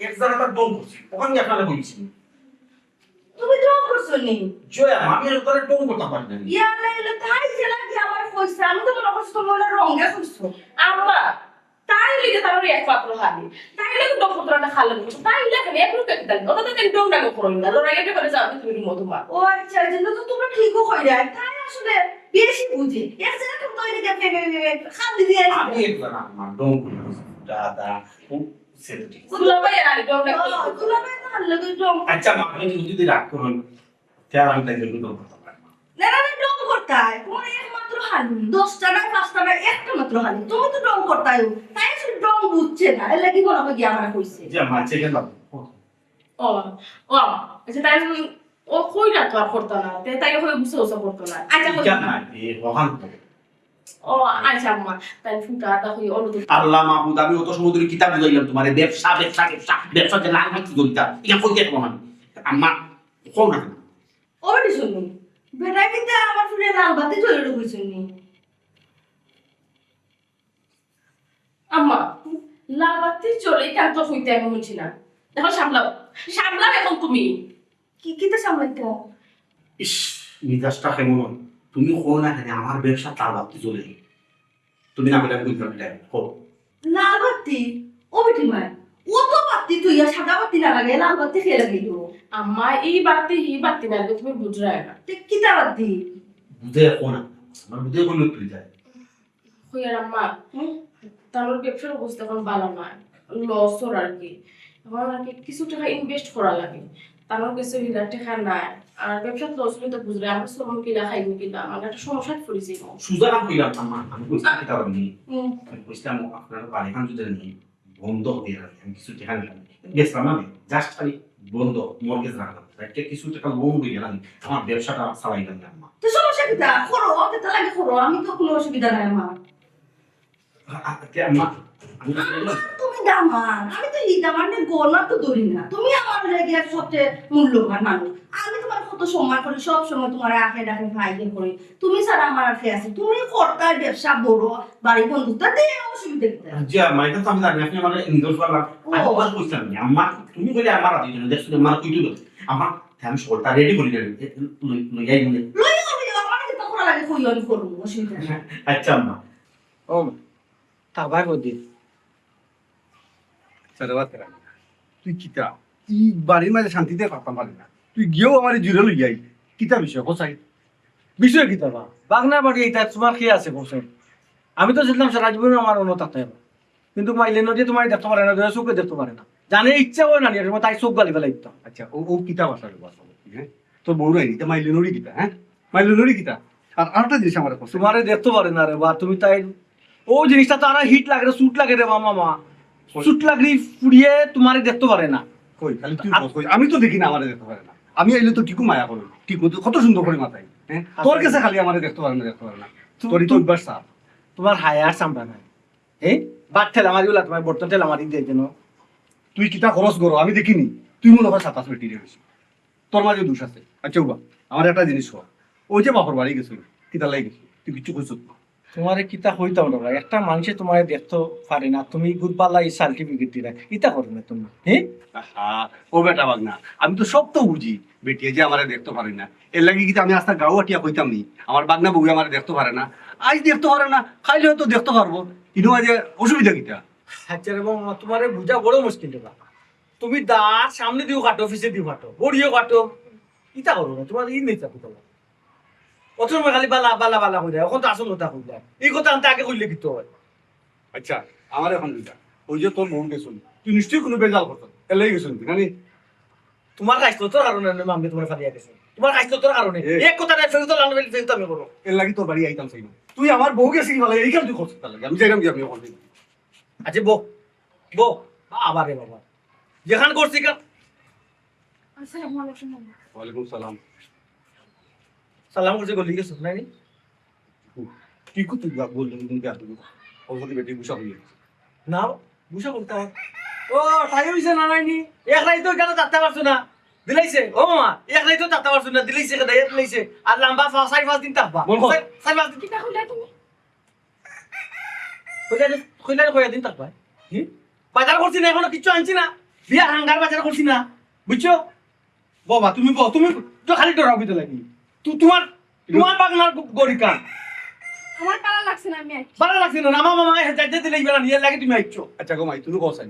এক জায়গাটা ডোম করছি, ওখানে গিয়ে আপনারা বলছি। তুমি ডোম করছো নি? জয়া, আমি একবারে ডোম করতে পারি না। ইয়া আল্লাহ, ইয়া আল্লাহ, তাই জেলা কি আমার কইছে? আমি তো মনে করছি তুমি ওনার রঙে কইছো। আম্মা, তাই লিগে তার একমাত্র হানি। তাই লিগে ডোম করতে না খালে বলছো। তাই লিগে এখানে এক রুপে কিতা? ওটা তো তেন ডোম ডাঙ্গো করো না। লড়াই এটা করে যাও তুমি রুমো তোমার। ও আচ্ছা, এই জন্য তো তোমরা ঠিকও কইরা। তাই আসলে বেশি বুঝে। এক জায়গা তো তৈরি দেখে, খালি দিয়ে আমি একবার আমার ডোম করে দাদা, খুব সেন্সিটিভ। দুলাভাই আর আগে ডোম ডাঙ্গো। ও, দুলাভাই তো হারলে তো ডোম। আচ্ছা, মা, আপনি যদি রাগ করেন, তে আর আমি তাই জন্য ডোম করতে পারি না। না, না, না, ডোম করতায়। তোমার একমাত্র হানি। দশটা না, পাঁচটা না, একটা মাত্র হানি। তুমি তো ডোম করতায়। তাই আসলে ডোম বুঝছে না। এর লাগি মনে হয় গিয়ে আমার কইছে। যে আমার চেকে না। ও, ও, আচ্ছা, তাই আমি, ও কই না তো আর করতো না। তে তাই হয়ে গুছা গুছা করতো না। আচ্ছা, কই ইটা না। না, এ, ওখান তো। ও, আচ্ছা, আম্মা, তাই ফুটা আদা হয়ে অনুরোধ। আল্লাহ মাহবুদ, আমি অত সময় ধরে কিতাব বুঝাইলাম তোমারে, ব্যবসা, ব্যবসা, ব্যবসা, ব্যবসা যে লাল বাতি জ্বলতা, ইটা কইতে এখন আমি। আম্মা, কও না। ওরে শুনি, বেটা কিতা আমার ফুলে লাল বাতি জ্বলে ঢুকেছেন নি? আম্মা, লাল বাতি জ্বলে কেন তো হইতে আমি শুনছি না। এখন সামলাও, সামলাও এখন তুমি। কি, কিতা সামলাইতা? ইস, মিজাজটা কেমন? তুমি কও না কেন, আমার ব্যবসা লাল বাতি জ্বলে। তুমি না বলে আমি বুঝলাম এটা, কও। লাল বাতি? ও বেটি মায়, ও তো বাতি তুই ইয়া সাদা বাতি না লাগাই লাল বাতি কে লাগাইলো? আম্মা, ই বাতি হি বাতি না লাগে, তুমি বুঝরায় না। তে কিতা বাতি? বুঝে এখন না। আমার বুঝে কোন তুই যায়। কইয়ার আম্মা, হুম? তানর ব্যবসার অবস্থা এখন ভালা নায়, লস অর আর কি। এখন আর কি কিছু টেকা ইনভেস্ট করা লাগে। তানর কাছে হিলা টেকা নাই, আর ব্যবসাত লস অইলে তো বুঝরায়, আমরা শ্রমিক কিলা, খাইমু কিলা, মানে একটা সমস্যাত পড়ি যাইমু। সুজা না কইলাম আম্মা, আমি কইছিলাম কিতা জানি? হুম। আমি কইছিলাম আপনার বাড়িখান যদি নি বন্ধক দিয়া রাখি, আমি কিছু টেকা নিলাম, বেচলাম না, just খালি বন্ধক, মর্গেজ রাখলাম, রাখিয়া কিছু টেকা লোন লইয়া আমি আমার ব্যবসাটা চালাইলাম না আম্মা। তো সমস্যা কিতা? করো, কিতা লাগে করো, আমি তো কোনো অসুবিধা নাই আমার। আ-, আ-, কে আম্মা? আমি তো বললাম, তুমি দামান, আমি তো ই দামান রে গলা তো ধরি না। তুমি আমার লাগি সবচেয়ে মূল্যবান মানুষ। আমি তোমার কত সম্মান করি, সব সময় তোমার আখে ডাকে ভাই করি। তুমি ছাড়া আমার আর কে আছে? তুমি করতায় ব্যবসা বড়, বাড়ি বন্ধুতা দে, অসুবিধা কিতা? জি আম্মা, এটা তো আমি জানি, আপনি আমার ইন্দোর পারলাম। ও। আমি তোমার কইছিলাম না, আম্মা, তুমি কইলে আমার রাজি হইতো না, দেখছো আমার কইতো না। আম্মা, আমি সকালটা রেডি করি না, এ, লই, লই আই মনে। লই করবি না, আমার কিতা করা লাগে কই আমি করবো, অসুবিধা নাই। আচ্ছা আম্মা। ও মা, তা ভাই কই দিন। আচ্ছা রে বাচ্চারা, তুই কিতা? তুই বাড়ির মাঝে শান্তিতে থাকতাম পারি না, তুই গিয়েও আমার জুড়ে লই যাই, কিতা বিষয় কোথায়? বিষয় কিতা বা? বাগনার বাড়ি এটা তোমার কি আছে কোথায়? আমি তো জানলাম সারা জীবনে আমার অন্য থাকতে হবে, কিন্তু মাইলে নদী তোমার দেখতে পারে না, দুই চোখে দেখতে পারে না, জানে ইচ্ছা হয় না, নিয়ে তাই চোখ গালি ফেলাই দিতাম। আচ্ছা, ও, ও কিতা ভাষা রে বাবা? হ্যাঁ, তোর বউ রাইনি, তা মাইলে নড়ি কিতা? হ্যাঁ, মাইলে নড়ি কিতা? আর আরেকটা জিনিস আমার কথা, তোমারে দেখতে পারে না রে বা, তুমি তাই ও জিনিসটা তো আর হিট লাগে রে, স্যুট লাগে রে বা মামা, কই? স্যুট লাগলি ফুড়িয়ে তোমারে দেখতে পারে না। কই? খালি তুই আর বল, কই? আমি তো দেখি না আমারে দেখতে পারে না। আমি আইলে তো ঠিকও মায়া করে, ঠিক মতো কত সুন্দর করে মাথায়। হ্যাঁ, আচ্ছা। তোর কাছে খালি আমারে দেখতে পারে না, দেখতে পারে না। তু-, তোরই তো তু-, অভ্যাস সাপ। তোমার হায়ার চামড়া নাই। হ্যাঁ, বাট ঠেলা মারি ওলা, তোমার বর্তন ঠেলা মারি দিয়ে যেন। তুই কিতা খরচ করো আমি দেখিনি, তুই মনে হয় সাতাশ বেটি রে বেশি। তোর মাঝে দোষ আছে। আচ্ছা বাবা, আমার একটা জিনিস কর, ওই যে বাপর বাড়ি গেছিল, কিতা লাগি গেছিল, তুই কিচ্ছু কইছ না? তোমারে কিতা কইতাম রে ভাই, একটা মানুষে তোমারে দেখতে পারে না, তুমি গুরবালা এই সার্টিফিকেট দিলা, ইতা করো না তুমি, হ্যাঁ? আহা, ও বেটা বাগনা, আমি তো সব তো বুঝি, বেটিয়ে যে আমারে দেখতে পারে না, এর লাগি কিতা আমি আস্তা গাঁও আটিয়া কইতাম নি, আমার বাগনা বউয়ে আমারে দেখতে পারে না, আজ দেখতে পারে না, খাইলে হয়তো দেখতে পারবো, ইনো আজ অসুবিধা কিতা? আচ্ছা রে বাবা, তোমারে বুঝা বড় মুশকিল রে বাবা। তুমি দাঁত সামনে দিও কাটো, পিছে দিও কাটো, বড়িও কাটো, ইতা করো না, তোমার ই নেই চাকু তোমার। অত সময় খালি বালা, বালা, বালা কই যায়, এখন তো আসল কথা কই যায়। এই কথা আনতে আগে কইলে কিতা হয়? আচ্ছা, আমার এখন দুইটা। ওই যে তোর বউ গেছিল, তুই নিশ্চয়ই কোনো বেজাল করতো, এলাই গেছিল তুই, জানি? তোমার খাইছলতর কারণে না, আমি তোমার ফালিয়া গেছি। তোমার খাইছলতর কারণে। এ। এক কথা নাই, ফেরত আনবে, ফেরত আমি করো। এর লাগি তোর বাড়ি আইতাম চাই না। তুই আমার বউ গেছিলি ফালাই, এইখান তুই করছিস তার লাগি। আমি যাইলাম কি, আমি ওখান থেকে। আচ্ছা, বউ, বউ, বাবা রে বাবা। যেখান করছি কা-, আসসালামু আলাইকুম, মামা। ওয়ালাইকুম সালাম। সালাম করছে, গলি গেছো, নাই নি? কি কো তুই বা-, বললি, তুমি কি আসলে? ও যদি বেটি গুসা হয়ে গেছে। না, গুসা করতে হয়। ও, তাই হইছে না, নাই নি? এক রাইতো কেন থাকতে পারছো না? দিলাইছে। ও মামা, এক রাইতো থাকতে পারছো না, দিলাইছে, খেদাইয়া দিলাইছে। আর লম্বা ফা-, চার পাঁচ দিন থাকবা। বল, বল। চার, চার পাঁচ দিন। কিতা কইলা তুমি? কইলা রে, কইলা রে, কয়দিন থাকবা? কি? বাজার করছি না, এখনো কিচ্ছু আনছি না। বিয়ার হাঙ্গার বাজার করছি না, বুঝছো? বাবা, তুমি বল, তুমি তো খালি ডরাও কিতা লাগি। তু-, তোমার, তোমার বাগনার গ-, গরিকা। আমার ভালা লাগছে না, আমি আইছি। ভালা লাগছে না, আমার মামা হে যাইতে দিলে ইবার নিয়ে লাগে তুমি আইছো। আচ্ছা গো মাই, তুমি কও চাই।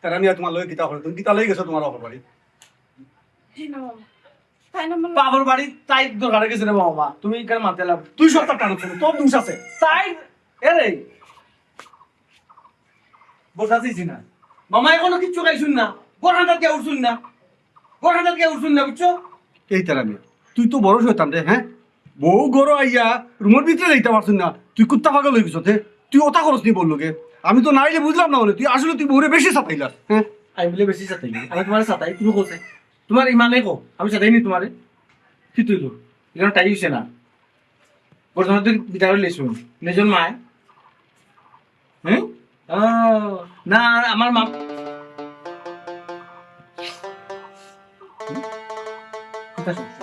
তারা নিয়ে তোমার লগে কিতা করে? তুমি কিতা লই গেছো তোমার বাপর বাড়ি? জি না মামা। তাই না মামা? বাপর বাড়ি তাই দরকারে গেছে রে বাবা। তুমি এখানে মাতে লাভ। তুই সব তার টানো, তোর দোষ আছে। তাই, এরে। বসা চাইছি না। মামা এখনো কিচ্ছু খাইছুন না। ঘর হান্দাত গিয়া উঠছুন না। ঘর হান্দাত গিয়া উঠছুন না, বুঝছো? এই তারা মিয়া, তুই তো বড় শয়তান রে, হ্যাঁ? বউ ঘরো আইয়া রুমর ভিতরে যাইতে পারছুন না। তুই কুত্তা পাগল হয়ে গেছত, হ্যাঁ? তুই ওটা করস নি বললো কে? আমি তো নাইলে বুঝলাম না বলে, তুই আসলে তুই বউরে বেশি সাতাইলাস, হ্যাঁ? আমি বলে বেশি সাতাই? আমি তোমার সাতাই, তুমি কোথায়? তোমার ইমানে কো? আমি সাতাই নি তোমারে? কি তুই তো? এখানে টাই হইছে না। বর্তমানে তুই বিচার হইলে শুন। নিজের মায় হুম? ও, না, আমার মা-, হুম? কোথায় শুনছো?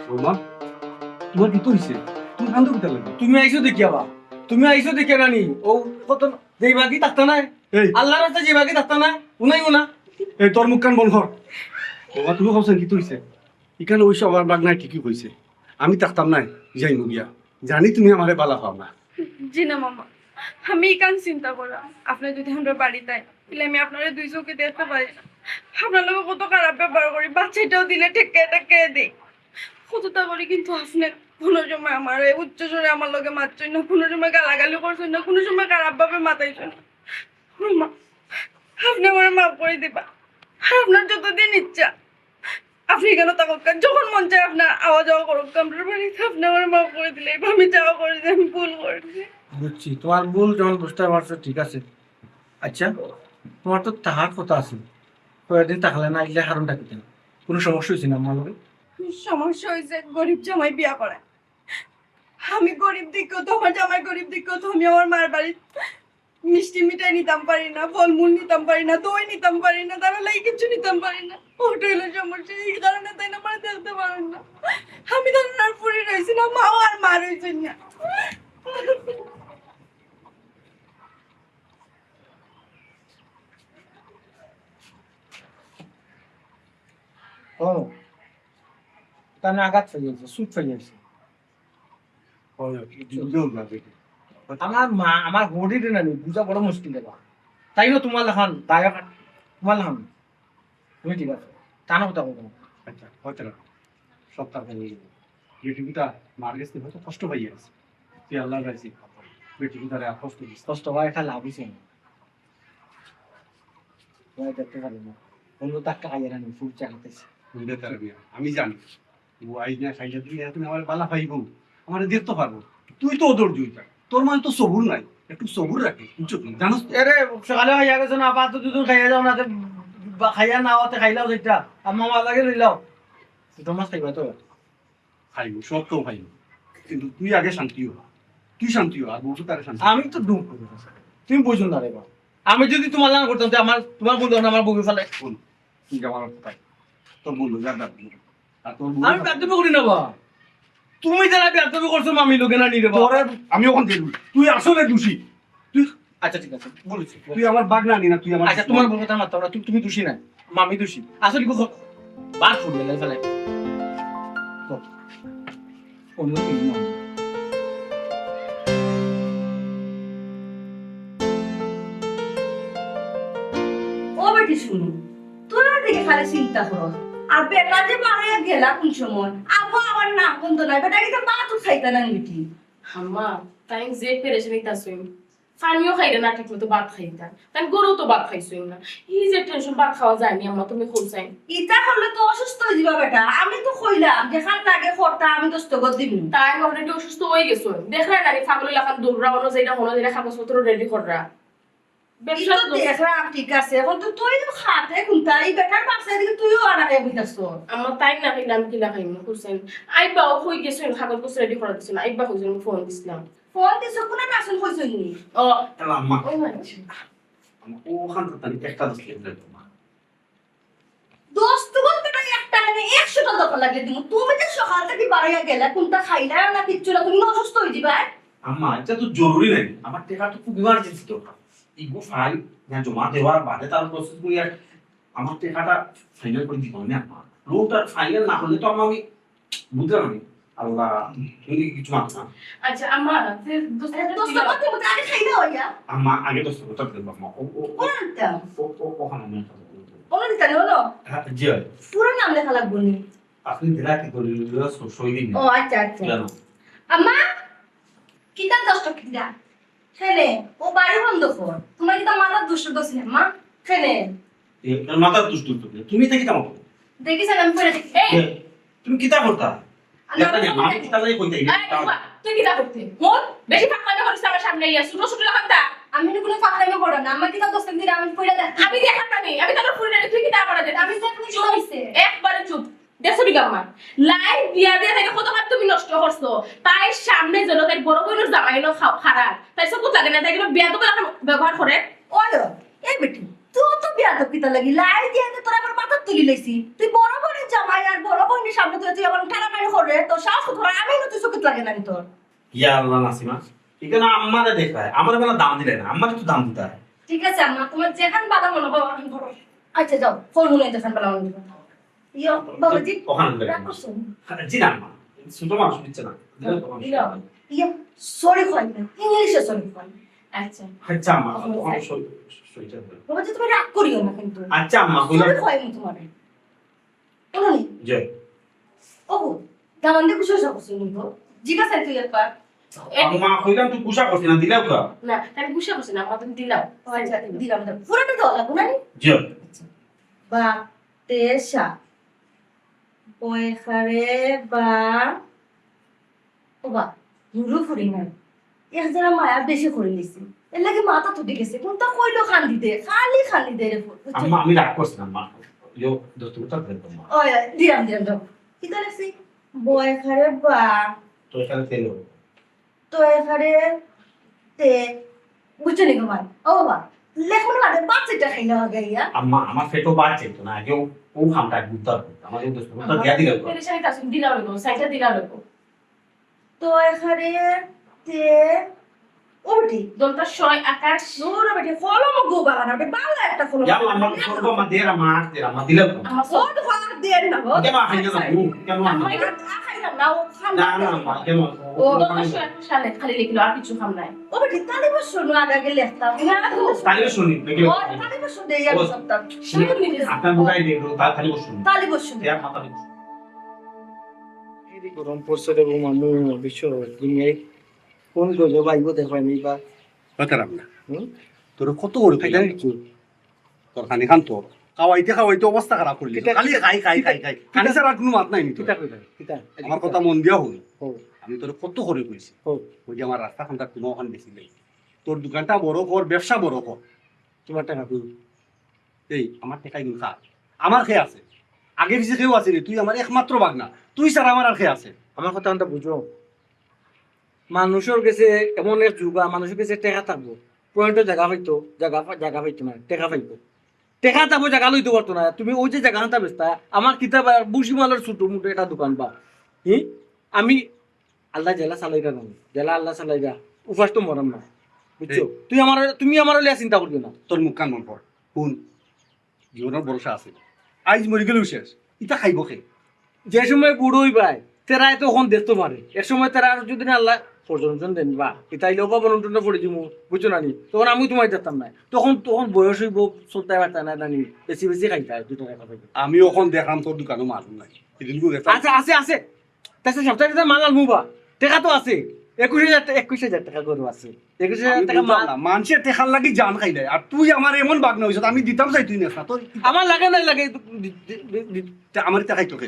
বৌমা, তোমার কিতা হইছে? তুমি কান্দো কিতা লাগি? তুমি আইছো দেখিয়া বা? তুমি আইছো দেখিয়া রানী? ও কত যেই বাকি থাকতা নাই? এই। আল্লাহর রাস্তায় যেই বাকি থাকতা নাই? উনাই উনা। এই, তোর মুখ কান বন্ধ কর। বাবা, তুমি কওছেন কিতা হইছে? ইখান অবশ্য আমার বাগনায় ঠিকই কইছে। আমি থাকতাম নায়, যাইমু গিয়া। জানি তুমি আমারে বালা পাও না। জি না মামা, আমি ইখান চিন্তা করা। আপনে যদি আমরা বাড়িত আইন, আমি আপনারে দুই চোখে দেখতে পারি না। আপনার লগে কত খারাপ ব্যবহার করি, বাচ্চাটাও দিলে ঠেকে ঠেকে দেই, কতটা করি, কিন্তু আপনি কোনো সময় আমার এই উচ্চ স্বরে আমার লগে মাতছেন না, কোনো সময় গালাগালি করছেন না, কোনো সময় খারাপ ভাবে মাতাইছেন না। ও মা, আপনি আমারে মাফ করে দিবা। আর আপনার যতদিন ইচ্ছা আপনি এখানে থাকুক, যখন মন চায় আপনার আওয়া যাওয়া করুক, আমরা বাড়িতে আপনি আমারে মাফ করে দিলে, আমি যা করেছি আমি ভুল করেছি। বুঝছি, তোমার ভুল যখন বুঝতে পারছো, ঠিক আছে। আচ্ছা, তোমার তো থাকার কথা আছে, কয়েকদিন থাকলে না, এগুলা কারণটা কি? কোনো সমস্যা হয়েছে না আমার লগে? সমস্যা হয়েছে গরিব জামাই বিয়া করে। আমি গরিব দেখেও তো, আমার জামাই গরিব দেখেও তো আমি আমার মার বাড়ি মিষ্টি মিঠাই নিতাম পারি না, ফলমূল নিতাম পারি না, দই নিতাম পারি না, তারা লাগি কিছু নিতাম পারি না। ওটা হলো সমস্যা, এই কারণে তাই না আমারে দেখতে পারেন না। আমি তার আর পুরি রয়েছি না, মাও আর মা রয়েছেন না। ও, তাহলে আঘাত হয়ে গেছে, সুট হয়ে গেছে। আমার মা, আমার হরিরে না নি, বুঝা বড় মুশকিল রে বা। তাই না, তোমার লাখান দায়ক, তোমার লাখান। তুমি ঠিক আছে, তানো কথা বলবো। আচ্ছা, হয়তো না, সব তার নিয়ে যাবো। বেটিগুটা মার গেছে, হয়তো কষ্ট পাই আছে। তুই আল্লাহর কাছে বেটিগুটারে আর কষ্ট দিস। কষ্ট হয়, এটা লাভ হইছে না। ওই দেখতে পারি না, অন্য তাকে আইয়ার আনি ফুল চা খাতেছে। বুঝতে পারবি না, আমি জানি। ও আইজ না খাইলে তুই এখন আমার বালা পাইবো, আমার দেখতে পারবো। তুই তো ওদের জুইটা, তোর মানে তো সবুর নাই, একটু সবুর রাখিস, বুঝছো? তুই জানোস তো? এরে, সকালে খাইয়া গেছো না, আবার তো দুদিন খাইয়া যাও না, তে বা-, খাইয়া না হতে খাইলাও যেটা, আর মামা লাগে লইলাও। ছোট মাছ খাইবা তো? খাইবো, সব তো খাইবো, কিন্তু তুই আগে শান্তি হ, তুই শান্তি হ, আর বউটা তারে শান্তি। আমি তো দুঃখ করি না, তুমি বুঝো না রে বাবা। আমি যদি তোমার লাগান করতাম, তে আমার, তোমার বন্ধু আমার বুকে ফেলে। বল, তুই আমার কথা, তোর বন্ধু যার ডাক দিল। আর তোর বন্ধু আমি বেয়াদবি করি না বা। তুমি যারা বেয়াদবি করছো, মামি লোকে না নিরে বা। তোরে আমি ওখান থেকে বলি, তুই আসলে দোষী। তুই আচ্ছা, ঠিক আছে, বলেছি। তুই আমার বাগনা নি না, তুই আমার আচ্ছা, তোমার বড় কথা মারতাম না, তুমি, তুমি দোষী না, মামি দোষী। আসলে কি কথা? বাদ ফুটবে না, ফেলে। তো, অন্য কেউ না। ও বেটি, শুনো, তোরা দেখে খালি চিন্তা করো। আর বেটা যে বাড়াইয়া গেলা কোন সময়, আবু আবার নাম বন্ধ নাই, বেটা কিন্তু মা তো খাইতা না বেটি। আম্মা, তাই যে পেরেশানিত আছইন, পানিও খাইরা না, ঠিক মতো ভাত খাইতা। তাই গরু তো ভাত খাইছইন না। এই যে টেনশন, ভাত খাওয়া যায়নি আম্মা, তুমি কও চাই। ইতা করলে তো অসুস্থ হয়ে যাবা বেটা। আমি তো কইলাম, যেখান লাগে করতা, আমি দস্তখত দিমু। তাই already অসুস্থ হয়ে গেছো। দেখরা না, পাগল লাখান দৌড়রা, অন্য যেটা, অন্য যেটা কাগজপত্র রেডি কররা। ব্যবসা ইতা তো দেখলাম, ঠিক আছে। এখন তো তুই তো খাতে কোনটা, এই বেটার বাচ্চা দিকে তুইও আর আগে বইতাছ। আমার তাই না কইলাম, কি লাগাইমু, কইছইন। আইবা, ও কই গেছইন, কাগজ পত্র রেডি করা দিছইন। আইবা কইছইন, আমি ফোন দিছিলাম। ফোন দিছো, কোন কাছে কইছইন নি? ও, হ্যালো, আম্মা। ও আচ্ছা। আম্মা, ও ওখান থেকে তাহলে একটা দোষ লেগে যাবে, মা। দোষ তো বলতে পারি একটা, মানে একশোটা দোষ লাগে দিমু। তুমি যে সকাল থেকে বাড়াইয়া গেলে, কোনটা খাইলা না কিচ্ছু না, তুমি অসুস্থ হয়ে যাবে। আম্মা, এটা তো জরুরি নাই, আমার টাকা তো খুব ইমার্জেন্সি দরকার। ইগু ফাইল না জমা দেওয়ার বাদে তার প্রসেস করি আর আমার টাকাটা ফাইনাল করে দিব না আম্মা। লোনটা ফাইনাল না হলে তো আম্মা আমি বুঝলাম আমি। আল্লাহ, তুমি কিছু মাত না। আচ্ছা, আম্মা, যে দোস্ত আরে, দোস্ত দিল। করতে করতে আগে খাই না হইয়া। আম্মা, আগে দোস্ত করতে দিল, আম্মা। ও, ও, ও, কোনটা? ও, ও, ওখানে আমি একটা বলবো। কোন দিতা হলো? হ্যাঁ, জি হয়। পুরো নাম লেখা লাগবো নি। আপনি দিলা কি করি? সই দিন। ও, আচ্ছা, আচ্ছা। জানো। আম্মা, কিতা দোস্ত কিতা? কেনে, ও বাড়ি বন্ধ কর। তোমার কিতা মাথার দোষ দোষ নেই, মা? কেনে? এ, এর মাথার দোষ দূর করবে। তুমি এটা কিতা মাপো? দেখিস না, আমি পড়ে দেখি। এই! এ, তুমি কিতা করতা? আমি এটা নিয়ে আমি কিতা লাগে কইতে এই, বাবা, তুই কিতা করতে? হুন, বেশি ফাঁকনামি করিস না আমার সামনে ইয়া, ছোট ছোট লাখান তা। আমি তো কোনো ফাঁকনামি করো না, আমার কিতা দোষ দিন আমি পড়ে দেখি। আমি দেখার না নেই, আমি তাহলে পড়ে দেখি, তুই কিতা আমার দেখি? আমি তো আপনি কি হইছে? একবারে চুপ। দেখছো নি আম্মা? লাইন দিয়া দিয়া তাই কত কাম তুমি নষ্ট করছো। তাই সামনে যেন তাই বড় বোনের জামাই হলো খা-, খারাপ। তাই সব লাগে না, তাই কোনো বেয়াদব এলাকা ব্যবহার করে। ওই, এই বেটি, তুই তো বেয়াদব কিতা লাগি? লাইন দিয়া দিয়া তোর আবার মাথা তুলি লইছি। তুই বড় বোনের জামাই আর বড় বোনের সামনে তুই, তুই আবার টানাটানি করে, তোর সাহস তো ধরে আমি না, তুই চোখে লাগে না নি তোর। ইয়া আল্লাহ নাসিমা, এখানে আম্মারে দেখায়, আমার বেলা দাম দিলে না, আম্মারে তো দাম দিতে হয়। ঠিক আছে আম্মা, তোমার যেখান বালা মনে হয় ওখান করো। আচ্ছা যাও, ফোন মনে হয় যেখান বালা মনে হয়। ইয়ো, বাবাজি, ওখানে দেবে। রাগ করছো? জি না আম্মা, ছোট মানুষ দিচ্ছে না। দিলে তো মানুষ ইয়ো, খাবে। ইয়ো, সরি কয় না, ইংলিশে সরি কয়। আচ্ছা। আচ্ছা আম্মা, তখন সই-, সইটা দেন। বাবা যে তুমি রাগ করিও না কিন্তু। আচ্ছা আম্মা, কইলাম। সরি কয় আমি তোমারে। বলো নি? জি। ও, দামান্দে গুছা গুছা করছে কিন্তু। জিজ্ঞাসা তুই একবার। আম্মা, কইলাম তুই গুছা করছিস না, দিলাও কা? না, আমি গুছা করছি না, আম্মা তুমি দিলাও। ও আচ্ছা, দিলাম, দিলাম। পুরাটা দেওয়া লাগবো না নি? জি। বা, তে, সা। বয়খারে বা, ও বা, হুরু ফুরি নাই। এক জেলা মায়া বেশি করি নিছি। এর লাগি মাথা তুটি গেছে। কোনটা কইলো কান্দি দে, খালি কান্দি দে রে ফুল। বুঝছো? আম্মা, আমি রাগ করছি না, মা। ইয়ো, দোস্ত, কোথা থেকে তোমার? ওই, ওই, দিলাম, দিলাম, দিলাম। কিতা লেখছি? বয়খারে বা, তো এখানে তেল হবে। তো এখানে তে, বুঝছো নি তোমার? ও বাবা, লেখমন বাদে বাচ্চাটা খাইলে হবে ইয়া। আম্মা, আমার পেটও বাদ চাইতো না, আগেও ও খামটা বুঝতে হবে। আমার এই দোস্ত, কোথা দিয়া দিলাও কা? পেরেশানি তো আছে, দিলাও রেখো, সাইডটা দিলাও রেখো। তো এখানে তে, ও বেটি, দলটা ছয় আকাশ। নুর বেটি, কলম গো বাগান, ওটা বাংলা একটা কলম। ইয়া, আমার সর্ব মা দের, আমার দের, আমার দিলাও কা? আমার ও তো কলম দের না গো। কেন আখাই না? ও, কেন আখাই না? আখাই না, না, ও খান না, না, মা, কেন? ও, দলটা ছয় আকাশ সালে খালি লিখলো, আর কিছু খাম নাই। ও বেটি, তালিব শুনো আগে লেখতাম। না গো। তালিব শুনি, দেখি। ও, তালিব শুনে ইয়া ও, করতাম। শুনি, আপনার মুখাই দেখলো, তা তালিব শুনি। তালিব শুনে। ইয়া, মাথা দেখি। এই যে গরম পড়ছে রে বৌমা, মু বিশ্ব দুনিয়ায় কোন গজব আইব দেখবাই নি বা। কথা রাম না। হুম? তোর কত করে খাইতা কইলাম? কিছু? তোর খানি খান তোর। খাওয়াইতে খাওয়াইতে অবস্থা খারাপ করলি। কিতা- খালি খাই, খাই, খাই, খাই। খানি ছাড়া আর কোনো মাত নাই নি তোর। কিতা কইতা? কিতা? আমার কথা মন দিয়া হুন। ও, আমি তোর কত করে কইছি। ও, ওই যে আমার রাস্তা খানটা কোনো ওখান বেশি নেই। তোর দোকানটা বড় কর, ব্যবসা বড় কর। তোমার টাকা কই? এই, আমার টেকাই গুন খা। আমার খে আছে। আগে পিছে কেউ আছে নি, তুই আমার একমাত্র ভাগনা। তুই ছাড়া আমার আর খে আছে? আমার কথা আনতা বুঝো। মানুষের গেছে এমন এক যুগ, আর মানুষের গেছে টেকা থাকবো, পয়েন্টে জাগা পাইতো, জাগা পা-, জাগা পাইতো না, টেকা পাইতো। টেকা থাকবো, জাগা লইতে পারতো না। তুমি ওই যে জাগা আনতা বেচতা, আমার কিতাব আর বুসি মালের ছোট মোটো একটা দোকান বা, হি? আমি আল্লাহ জেলা চালাইরা না, জেলা আল্লাহ চালাইরা, উপাস তো মরাম না, বুঝছো? এই। তুই আমার, তুমি আমার লিয়া চিন্তা করিও না। তোর মুখ কান বন্ধ কর। হুন, জীবনের ভরসা আছে। আইজ মরি গেলেও শেষ। ইতা খাইব খে? যে সময় বুড়ো হইবাই, তেরা এত এখন দেখতে পারে। এক সময় তেরা আর যদি না আল্লাহ পর্যন্ত দেন বা, ইতা আইলে ওবা বলুন টুন পড়ে দিমু, বুঝছো না নি? তখন আমি তোমায় দেখতাম না। তখন, তখন বয়স হইব, চলতে পারতা না, জানি, বেশি বেশি খাইতা, দুই টাকা খাইতা। আমি এখন দেখলাম তোর দোকানও মালুম নাই। সেদিন করে আচ্ছা, আছে, আছে। তাই সে সপ্তাহে দিতে মাল আনবো বা। টাকা তো আছে। একুশ হাজার টা-, একুশ হাজার টাকা গরু আছে। একুশ হাজার টাকা মাল। মানুষের টেকার লাগি জান খাই দেয়। আর তুই আমার এমন ভাগনা হইছ, আমি দিতাম চাই তুই নেস না। তোর আমার লাগে না লাগে, দি-, দি-, দি-, দি-, তে আমার ইতা খাইতো খে?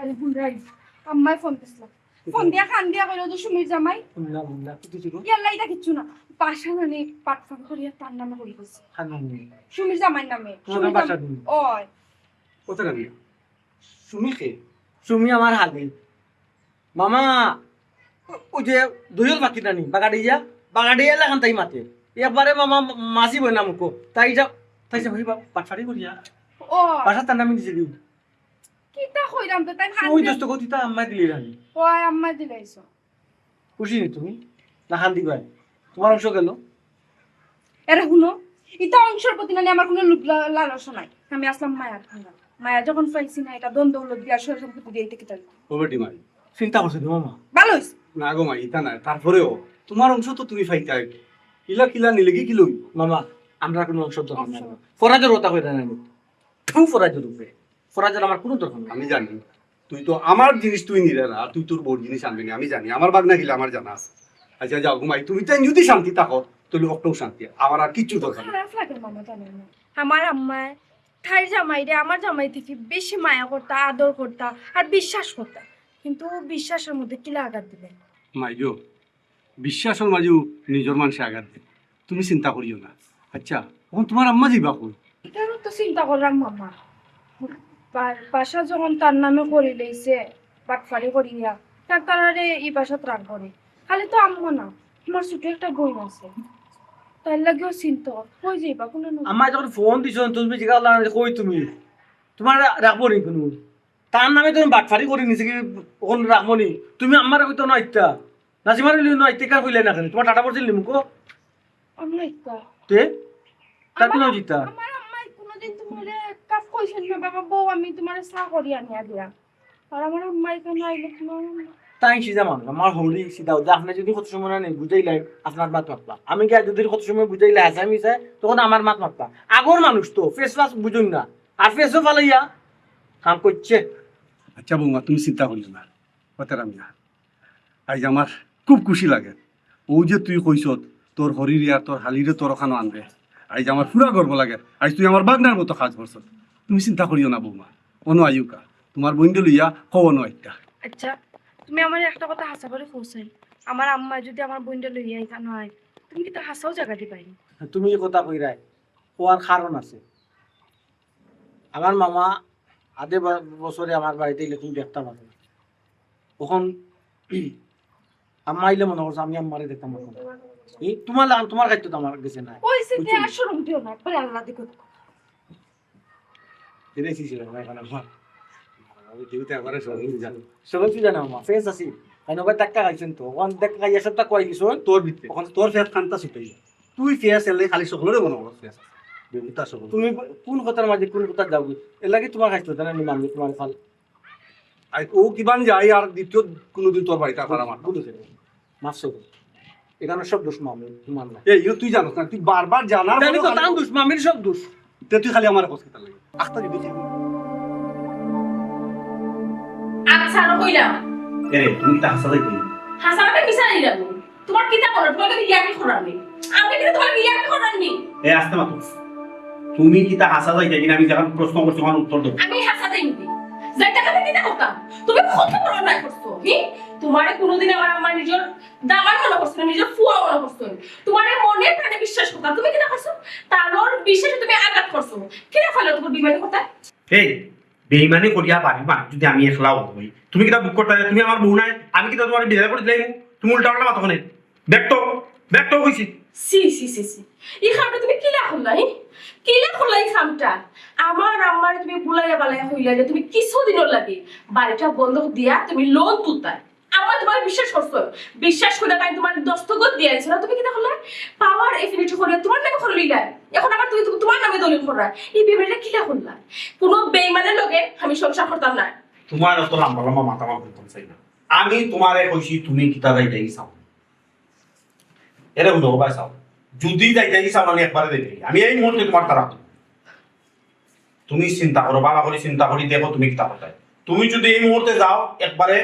আরে হুনরাই, আম্মায় ফোন দিছিল। ফোন দিয়া কান দিয়া কইলো যে সুমির জামাই। না, না, কিছু ছিল। ইয়াল্লা, ইটা কিচ্ছু না। বাসা নানি পাটফান করিয়া তার নামে করি গেছে। খান নেই। সুমির জামাইর নামে। তোমার সুমির বাসা জামাই। নেই। ওই। কোথায় আমি? সুমি খে? সুমি আমার হালি। মামা, ও-, ওই যে দোয়েল পাখি নানি, বাগাড়িয়া, বাগাড়িয়া লাগান তাই মাতে। একবারে মামা মাসি বই না মুখো। তাই যা, তাই যা ভাই বা-, বাটফারি করিয়া। ও। বাসা তার নামে দিছে দিও। কিতা কইলাম তো, তাই ওই দোস্ত গতিতা আম্মা দিলি রানি। ওই আম্মা দিলাইছো। খুশি নি তুমি? না খান দিবাই। তোমার অংশ গেল? এরে হুনো, ইতা অংশর প্রতি নানি আমার কোনো লোভ লা-, লালসা নাই। আমি আসলাম মায়ার খানা। মায়া যখন পাইছি না, এটা দ্বন্দ্ব হলো দিয়া সয় সম্পত্তি দিয়ে ইতে কিতা। ও বেটি মাই। চিন্তা করছে নি মামা? ভালো হইছে। না গো মাই, ইতা নাই। তারপরেও তোমার অংশ তো তুমি পাইতাই। ইলা কিলা নিলে কি কিলো? মামা, আমরা কোনো অংশ দরকার নাই। ফরাজর কথা কইতা নাই। থু ফরাজর উপরে। ফরাজর আমার কোনো দরকার নাই। আমি জানি। তুই তো আমার জিনিস তুই নিলে না, আর তুই তোর বউর জিনিস আনবি না, আমি জানি। আমার বাগনা গিলা আমার জানা আছে। আচ্ছা যাও ঘুমাই, তুমি তাই যদি শান্তি থাকো, তাহলে অকটাও শান্তি। আমার আর কিচ্ছু দরকার নেই। খারাপ লাগে মামা জানো না। আমার আম্মায় তাইর জামাইরে আমার জামাই থেকে বেশি মায়া করতা, আদর করতা আর বিশ্বাস করতা, কিন্তু বিশ্বাসের মধ্যে কিলা আঘাত দিবে। মাইগো, বিশ্বাসর মাঝেও নিজর মানষে আঘাত দেয়। তুমি চিন্তা করিও না। আচ্ছা, এখন তোমার আম্মা যাইবা কই? এটারও তো চিন্তা করলাম মামা। বা-, বাসা যখন তার নামে করি লইছে, বাটফারি করিয়া, তার তারারে এই বাসাত রাখবো রে। খালি তো আম্মা না, আমার ছোট একটা বোন আছে, তার লাগিও চিন্তা। কই যাইবা, কোনো না? আমার যখন ফোন দিছো, তুমি জিজ্ঞাসা করলা যে কই তুমি, তোমার রা-, রাখবো নি কোনো? তার নামে তুমি বাটফারি করি নিছে কি, ওখানে রাখবো নি? তুমি আমার কইতো না ইত্যা, নাসিমার লিও না ইত্যা, কার কইলে না কেন? তোমার টাটা পড়ছিল নিমুকো? আমরা একটা তে? তার কোনো আমার, জিতা? আমার আম্মাই কোনোদিন তোমারে কাজ কইছেন না, বাবা, বউ, আমি তোমারে চা করি আনিয়া দিয়া। আর আমার আম্মাই কেন আইলে তোমার তাই সিধা মানুষ, আমার হরি সিধা। ওদের আপনি যদি কত সময় না নেই বুঝাইলাই, আপনার মাত মাতবা। আমি গিয়া যদি কত সময় বুঝাইলাই হাসাই মিশাই, তখন আমার মাত মাতবা। আগর মানুষ তো ফেস ফাস বুঝুন না, আর ফেসও ফালাইয়া কাম করছে। আচ্ছা বৌমা, তুমি চিন্তা করিও না, কথা রামিয়া। আইজ আমার খুব খুশি লাগে। ও যে তুই কইছত, তোর হরিরে আর তোর হালিরে তোর ওখানো আনবে। আইজ আমার পুরা গর্ব লাগে। আইজ তুই আমার বাগনার মতো কাজ করছত। তুমি চিন্তা করিও না বৌমা। অনো আইউক্কা। তোমার বইনরে লইয়া কও অনো একটা। আচ্ছা, তুমি আমারে একটা কথা হাছা করি কও চাই। আমার আম্মায় যদি আমার বইনরে লইয়া ইখানো আয়, তুমি কিতা হাছাউ জাগা দিবায় নি? তুমি এই কথা কইরায়, কওয়ার কারণ আছে। আমার মামা আধে ব-, বছরে আমার বাড়িত আইলে তুমি দেখতা পারো না। অখন আম্মা আইলে মনো করছো আমি আম্মারে দেখতাম পারতাম না। এই তোমার লাগান, তোমার খাইতে তো আমার গেছে না। ওই যে বুঝছো নি? আর শরম দিও না, একবারে আল্লাহ দেখো। এটা কি ছিল আমার এখানে আমার? আমি টিভিতে একবারে সহজ হয়ে যাবে। সহজ হয়ে যায় না, মামা। ফেস আছি। তাই না ভাই, ধাক্কা খাইছেন তো। ওখান ধাক্কা খাইয়া সবটা কই গেছো? তোর ভিতরে। ওখানে তোর ফেস খানটা ছুটে যায়। তুই ফেস এলে খালি সকলরে মনে করো ফেস আছে। বেহুদা সকল। তুমি কোন কথার মাঝে কোন কথা যাও? এর লাগি তোমার খাইতে জানা নি মামলা তোমার ফাল। আই, ও কিবান যায় আর দ্বিতীয় কোনোদিন তোর বাড়িতে আবার আমার। বুঝতে পারো। মাফ করো। এখানে সব দোষ মামলা, তোমার না। এই, ইয়ে তুই জানোস না, তুই বারবার জানার জানি পরেও তো, খালি তার দোষ, মামির সব দোষ। তে তুই খালি আমার কথা লাগে। আখতা যদি খাই। আচ্ছা, আরো কইলাম। এরে, তুমি তা হাসা দেখি। হাসা না মিশা নাই যাবো। তোমার কিতা করার? তোমার কাছে ইয়াকি করার নি? আমি কিন্তু তোমার ইয়াকি করার নি? এ, আস্তে মাতো। তুমি কিতা হাসা যাইতা কিনা? আমি যখন প্রশ্ন করছি, তখন উত্তর দেবো। আমি হাসা যাই নি। যাইতা কাছে কিতা করতাম? তুমি কত বড় অন্যায় করছো, হি? তোমারে কোনোদিন আমার আম্মা নিজের দামান মনে করছো না, নিজের ফুয়া মনে করছো না। তোমারে মনে প্রাণে বিশ্বাস করতাম। তুমি কিতা করছো? তানোর বিশ্বাসে তুমি আঘাত করছো। কিনা ফেলো তোমার বিমানে কথা? এই, বেইমানি করিয়া বাড়ির মানুষ যদি আমি একলা হই, তুমি কিতা বুক করতে? তুমি আমার বউ নাই, আমি কিতা তোমার বিদায় করে দিলাই? তুমি উল্টা পাল্টা মাতো কেনে? দেখতো, দেখতো কইছি। সি, সি, সি, সি। এই কামটা তুমি কিলা করলা, হি? কিলা করলা এই কামটা? আমার আম্মারে তুমি বুলাইয়া বালাইয়া কইলা যে তুমি কিছুদিনর লাগি বাড়িটা বন্ধক দিয়া তুমি লোন তুলতায়। আম্মা তোমার বিশ্বাস করছো, বিশ্বাস করে তাই তোমার দস্তখত দিয়া দিছে না, তুমি কিতা করলা? পাওয়ার এফিডেভিট করে তোমার নামে করে লইলা। এখন আবার তুমি তুমি তোমার নামে দলিল করলা। এই বেমানটা কিলা করলা? কোনো বেইমানের লগে আমি সংসার করতাম না। তোমার অত লম্বা লম্বা মাথা মাথা করতাম চাই না। আমি তোমারে কইছি তুমি কিতা যাইতাই চাও। এরে উঠো, বাবা চাও। যদি যাইতাই চাও, আমি একবারে যাইতাই। আমি এই মুহূর্তে তোমার তারা। তুমি চিন্তা করো, বালা করি চিন্তা করি দেখো তুমি কিতা করতায়। তুমি যদি এই মুহূর্তে যাও, একবারে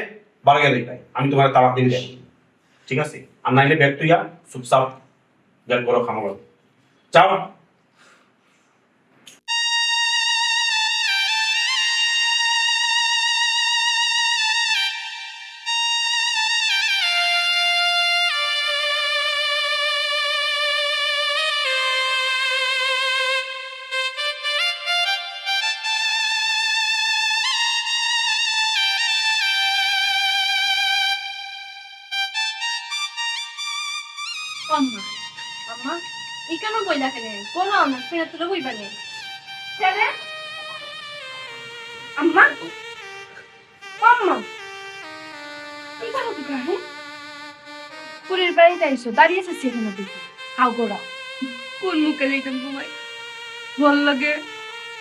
বারগে যাইতাই। আমি তোমার তারা দিন দেখো। ঠিক আছে? আর নাইলে ব্যাগ তুইয়া চুপচাপ ব্যাগ করো, খামো করো। যাও। আম্মা, আম্মা, ইখানো বইলা কেনে? বলো না, ফেরত তুলে বইবা নে। কেনে? আম্মা? ও আম্মা, ইখানো কিতা, হে? পুরীর বাড়িত আইছো, দাঁড়িয়ে আছিস কেনে তুই? হাও করা। কোন মুখে যাইতাম ঘুমাই? বল লাগে,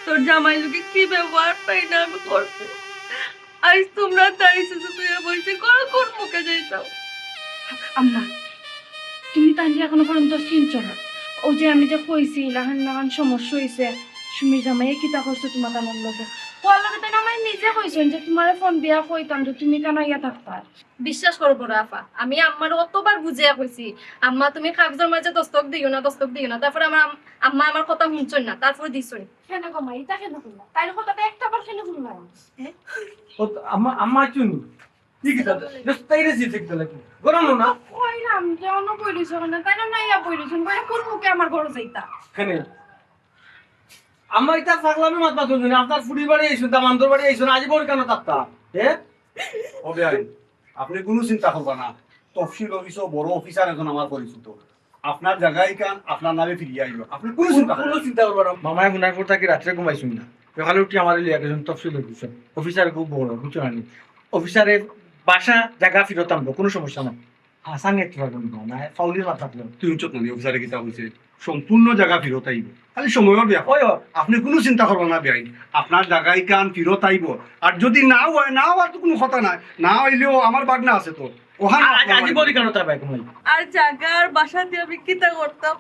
তোর জামাই লোকে কি ব্যবহার পাই না আমি করছি। আইজ তোমরা দাঁড়িয়ে আছো, তুই বলছি, কোন, কোন মুখে যাইতাম? আম্মা, তুমি তাইলে এখনো পর্যন্ত চিনছো না। ও যে আমি যে কইছি, লাখান লাখান সমস্যা হইছে, সুমির জামাইয়ে কিতা করছে তোমার কানের লগে। ওর লগে তাই না আমায় নিজে কইছেন যে তোমারে ফোন দিয়া কইতাম যে তুমি কেন ইয়া থাকতায়। বিশ্বাস করো বড় আফা, আমি আম্মারে অতবার বুঝাইয়া কইছি, "আম্মা, তুমি কাগজর মাঝে দস্তক দিও না, দস্তক দিও না।" তারপরে আমার আম-, আম্মা আমার কথা হুনছইন না, তারপরে দিছইন। কেনে গো মা, ইতা কেনে কইলা? তাইর কথাটা একটা বার কেনে হুনলা না? ও তো আম্মা, আম্মা চুনি। কি কিতা? Just তাইরে জি দেখতে লাগে। গরম না? কইলাম যে অন্য বই রইছে না, তাই না, না ইয়া বই রইছে, বইটা কোন মুখে আমার ঘরে যাইতা? কেনে? আম্মা, ইতা পাগলামি মাত মাতুন না, আপনার ফুড়ির বাড়ি আইছইন, দামান্দর বাড়ি আইছইন, আজ বড় কেন তাত্তা? হ্যাঁ? ও বিয়াই, আপনি কোনো চিন্তা করবা না। তফসিল অফিসও বড় অফিসার একজন আমার পরিচিত। আপনার জায়গায় কান আপনার নামে ফিরিয়ে আইব। আপনি কোনো চিন্তা করবেন না। কোনো চিন্তা করবেন না। মামায় হুনার পর থাকি রাত্রে ঘুমাইছইন না। সকালে উঠি আমার লিয়া একজন তফসিল অফিসার। অফিসার খুব বড়, বুঝছো না নি? অফিসারের বাসা জায়গা ফিরত আনবো, কোনো সমস্যা নাই। আসান একটু রাখুন না, না, ফাউলি মাথা দিল। তুমি চোখ নানি অফিসারে কিতা কইছে? সম্পূর্ণ জাগা ফিরত আইব, খালি সময়র ব্যাপার। ওই, ওই। আপনি কুনু চিন্তা করবা না বেআইন, আপনার জাগা ইখান ফিরত আইব। আর যদি না অয়, না অওয়ার তো কুনু কথা নাই, না অইলেও আমার বাগনা আছে তো, ওখানে আ-, আ-, আপনার আজীবন বাড়ি। ইখানো থাকবা এখন। আর জাগা আর বাসা দিয়া আমি কিতা করতাম?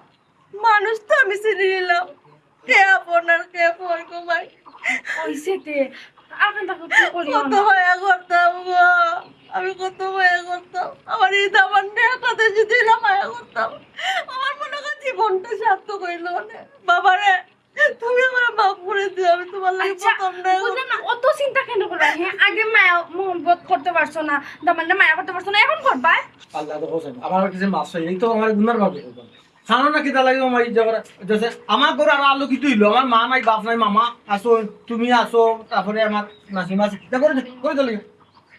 মানুষ তো আমি চিনি নিলাম, কে আপন আর কে পর গো ভাই। অইছে তে, আর কান্দা কাটি করিও কত না। মায়া করতাম গো, আমি কত মায়া করতাম। আমার এই দামান্ডে একটা দেশে দিলাম মায়া করতাম। আমার মনে হয় জীবনটা সার্থক অইল না। বাবারে, তুমি আমার মাফ করি দিও, আমি তুমার লাগি আচ্ছা, প্রথম না। বুঝলাম না, অত চিন্তা কেন করো? হ্যাঁ, আগে মায়া মহব্বত করতে পারছো না, দামান্ডে মায়া করতে পারছো না, এখন করবা? আল্লাহ তো বলছেন, আমার কাছে মাফ চাই, এই তো আমার গুনার ভাগে। কারণ না কিতা লাগে, ও মাই, যে করে, যে আমার ঘর আর আলোকিত অইল, আমার মা নাই, বাপ নাই, মামা আছো, তুমি আছো, তারপরে আমার নাসিমা আছে। যা, ঘরে যাও, ঘরে যাও,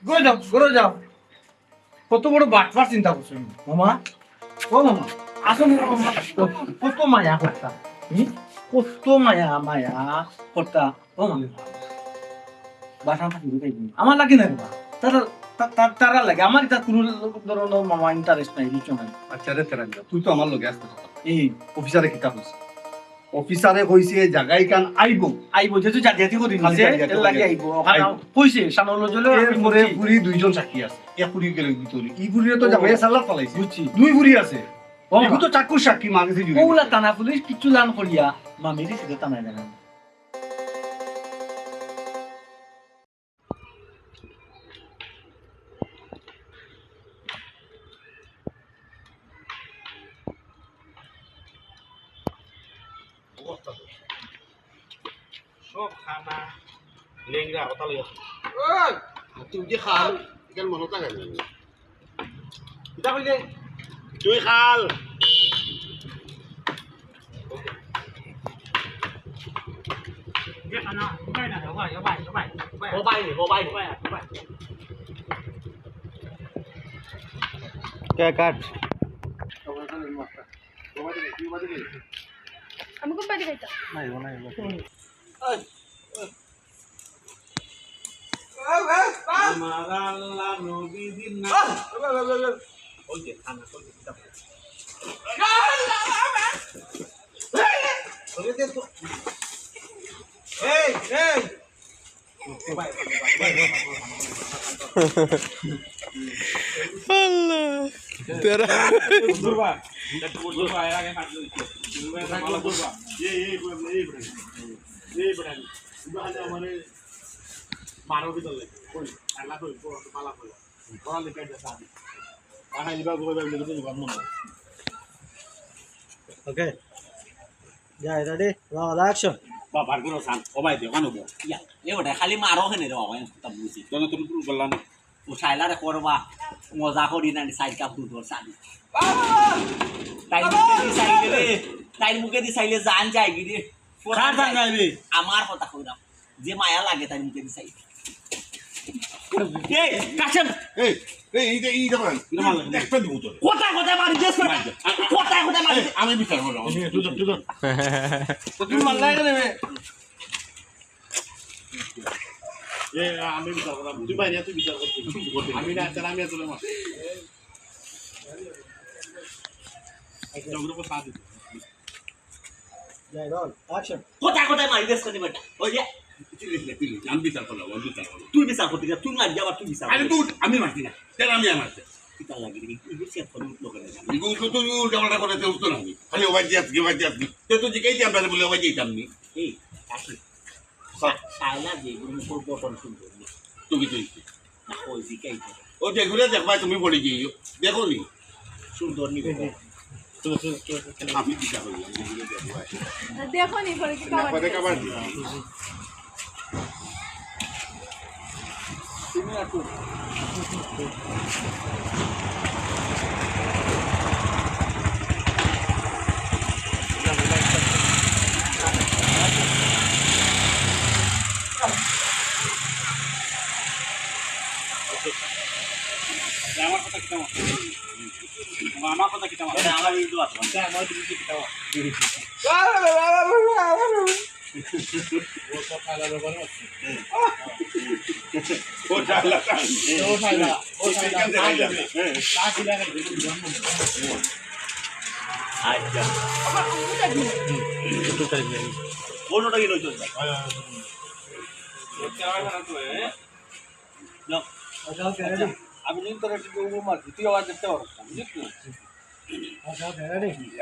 ঘরে যাও, ঘরে যাও। কত বড় বাটপার চিন্তা করছো, মামা। ও মামা, আসো মামা, কত মায়া করতা, হুম? কত মায়া, মায়া করতা। ও মামা, বাসা আমার লাগে না রে বা। তারা, তা-, তা-, তারা লাগে। আমার ইতা কুনু ধরনের মামা interest নাই, বুঝছো না? আচ্ছা রে তেরাঙ্গা, তুই তো আমার লগে আসতে পারবি। এই অফিসারে কিতা কইছে? অফিসারে কইছে জাগা ইখান আইব। আইব, যেহেতু জালিয়াতি করি খালি নিছে, জালিয়াতি এর লাগি করি। আইব। ওখানে আইব। কইছে, সামনে হলো জলে এর আমি পরে বুঝছি। পুরি দুইজন সাক্ষী আছে। এক পুরি গেলে ভিতরে। ই পুরিরে তো ও। জামাইয়ে সালাত ফালাইছে। বুঝছি। দুই পুরি আছে। ও। এগু তো চাক্ষুষ সাক্ষী, মা গেছে জুড়ি। ওগুলা থানা পুলিশ কিচ্ছু জান করিয়া, মামিরে সিধা থানায় দেন। অবস্থা তো। সব খানা, লেংড়া, কথা লইয়া। ওই, তুই যে খাল, এখানে মনে থাকে না। কিতা কইলে? তুই খাল। ও ভাই, ও ভাই, ও ভাই। কে কাট? আমি কোন বাড়ি যাইতাম? নাই, ও নাই, ও নাই। আমার আল্লাহ নবীজির নাম। ওই যে, খানা, ওই যে, কিতাব। এই, এই। আল্লাহ। তেরা। ওকে। যাই, ready? Roll, action. বাবার গুলো সান, ও ভাই, দেখো না, বউ। ইয়া, এ ওটা খালি মারো কেনে রে বাবা, আমি তো বুঝি। কেন তুমি শুরু করলাম? ও শাইলা রে করবা, মজা করি না, সাইড কাপ দুধ ওর সাথে। তাই মুখে দি চাইলে রে, তাই মুখে দি চাইলে জান যায় কি রে? কার জান যাইবে? আমার কথা কইলাম, যে মায়া লাগে তাই মুখে দি চাইলে। এই, কাশেম! এই, এই, এই, এই, দেখো না, এটা মারলে কেন? একটা দিব তোরে। কোথায়, কোথায় মারি দিস না? মার দে। কোথায়, কোথায় মারি এই, দিস? আমি বিচার করলাম। এই, তুই ধর, তুই ধর। তো তুমি মারলে কেন রে? এ, আমি বিচার করলাম। তুই বাইরে, তুই বিচার করছিস। আমি না, তাহলে আমি আসলে মার। একটা ওগুলো সাথ দিতে। যাই, roll, action. কোথায় কোথায় মারি দেশ কোথায় বেটা? ওই যে। তুই লিখলে, তুই লিখলে, আমি বিচার করলাম, আমি বিচার করলাম। তুই বিচার করতে গেলে তুই মার যাবার, তুই বিচার আরে করতে। তুই, আমি মারছি না, তাহলে আমি আর মারছি। তুই তার লাগি দেখি, তুই বুঝছিস, এখন উঠলো কেন? এগুলো তো তুই উল্টা পাল্টা করে, তুই উঠতো না আমি। খালি ওবাই দিয়ে আসবি, ওবাই দিয়ে আসবি। তুই তো জিজ্ঞাই দিয়ে আমরা বলি, ওবাই দিয়ে দিতাম নি। এই, আসলে, সা-, সাইলা যে, এগুলো মুখর গঠন সুন্দর না। তুমি তুই। না, ওই দিকেই তো। ও যেগুলো দেখবা তুমি পড়ে গিয়ে, দেখো নি? সুন্দর নি? আমি কিতা কইলাম, যেগুলো দেখবা। দেখো নি, পরে কি না, খাবার পরে দিবে? খাবার দিবে। তুমি আর কোন? আমার কথা কিতা মাত? আমার কথা কিতা মাত? আমার এই তো আছে। আমার দিকে কিতা মাত? ও তো খালা ব্যাপার আছে। ও শালা। ও শালা। ও শালা। আচ্ছা। ওটা কি নয়? যাও। আমি যদি তোর একটু উমর মারছি, তুই আবার দেখতে পারস না, বুঝলি তো?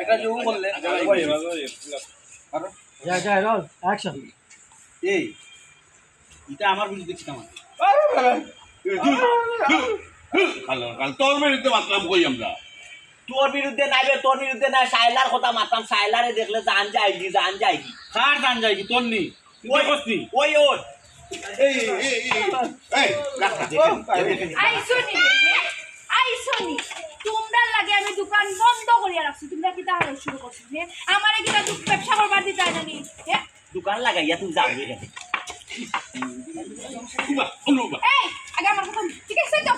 এটা যে উমর করলে, আরো যা, যা, রোল, অ্যাকশন। এই, এটা আমার বিরুদ্ধে কিতা মারলি? কাল, কাল তোর বিরুদ্ধে মাতলাম কই আমরা? তোর বিরুদ্ধে নায় বে, তোর বিরুদ্ধে নায়, শায়লার কথা মাতলাম, শায়লারে দেখলে জান যায়গি, জান যায়গি। কার জান যায়গি? তোর নি? তুই ওই, দেখছস নি? ওই, ওই। এই, এই, এই, এই, এই, রাখ, রাখ, দেখেন, দেখেন। আইসো নি রে, হ্যাঁ? আইসো নি। তোমরার লাগি আমি দোকান বন্ধ করিয়া রাখছি, তোমরা কিতা হারো শুরু করছো, হ্যাঁ? আমারে কিতা দু-, ব্যবসা করবার দিতায় না নি, হ্যাঁ? দোকান লাগাইয়া তুমি যাও এখান থাকি। উবা, উবা, উবা। এই, আগে আমার কথা হুনো, ঠিক আছে তো?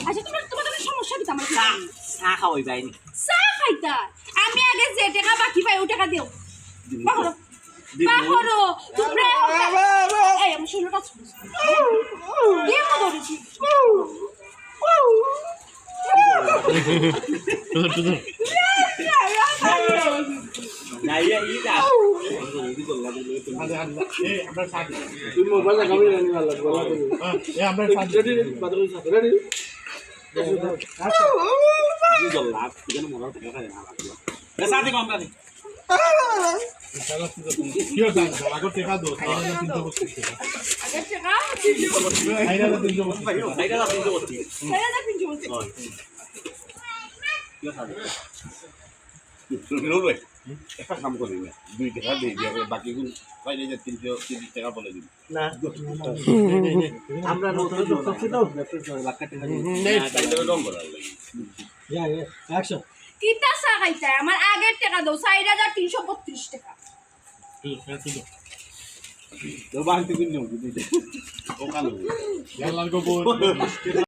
আচ্ছা, তোমার, তোমার, তোমার সমস্যা কিতা আমার? চা, চা খাওয়াই যায়নি। চা খাইতা? আমি আগে যে টেকা বাকি পাই, ও টেকা দেও। বাহরো। বাহরো। তোমরা এই, আমি ষোলোটা ছুটেছি। দিয়ে মতো ধরেছি। কি হচ্ছে? আগের টেকা দাও, চার হাজার তিনশো বত্রিশ টেকা। আগের টেকা? চার হাজার তিনশো বত্রিশ টেকা। চার হাজার তিনশো বত্রিশ। চার হাজার তিনশো বত্রিশ। হয়। কি হচ্ছে? রুল ভাই, একটা কাম করি না, দুই টেকা দিয়ে দিয়ে বাকি গুণ পাইলে যে তিনশো তিরিশ টেকা বলে দিন। না। আমরা নতুন লোক, সবচেয়ে তো ব্যবসা করে, বাক্কা টেকা দিয়ে। না, তাই তো রং করা লাগে। ইয়া, ইয়া, অ্যাকশন। কিতা চা খাইতায়? আমার আগের টেকা দাও, চার হাজার তিনশো বত্রিশ টেকা। তো বাকি দিন নেব, দিদি। ওখানে। ইয়াল্লার গোবর।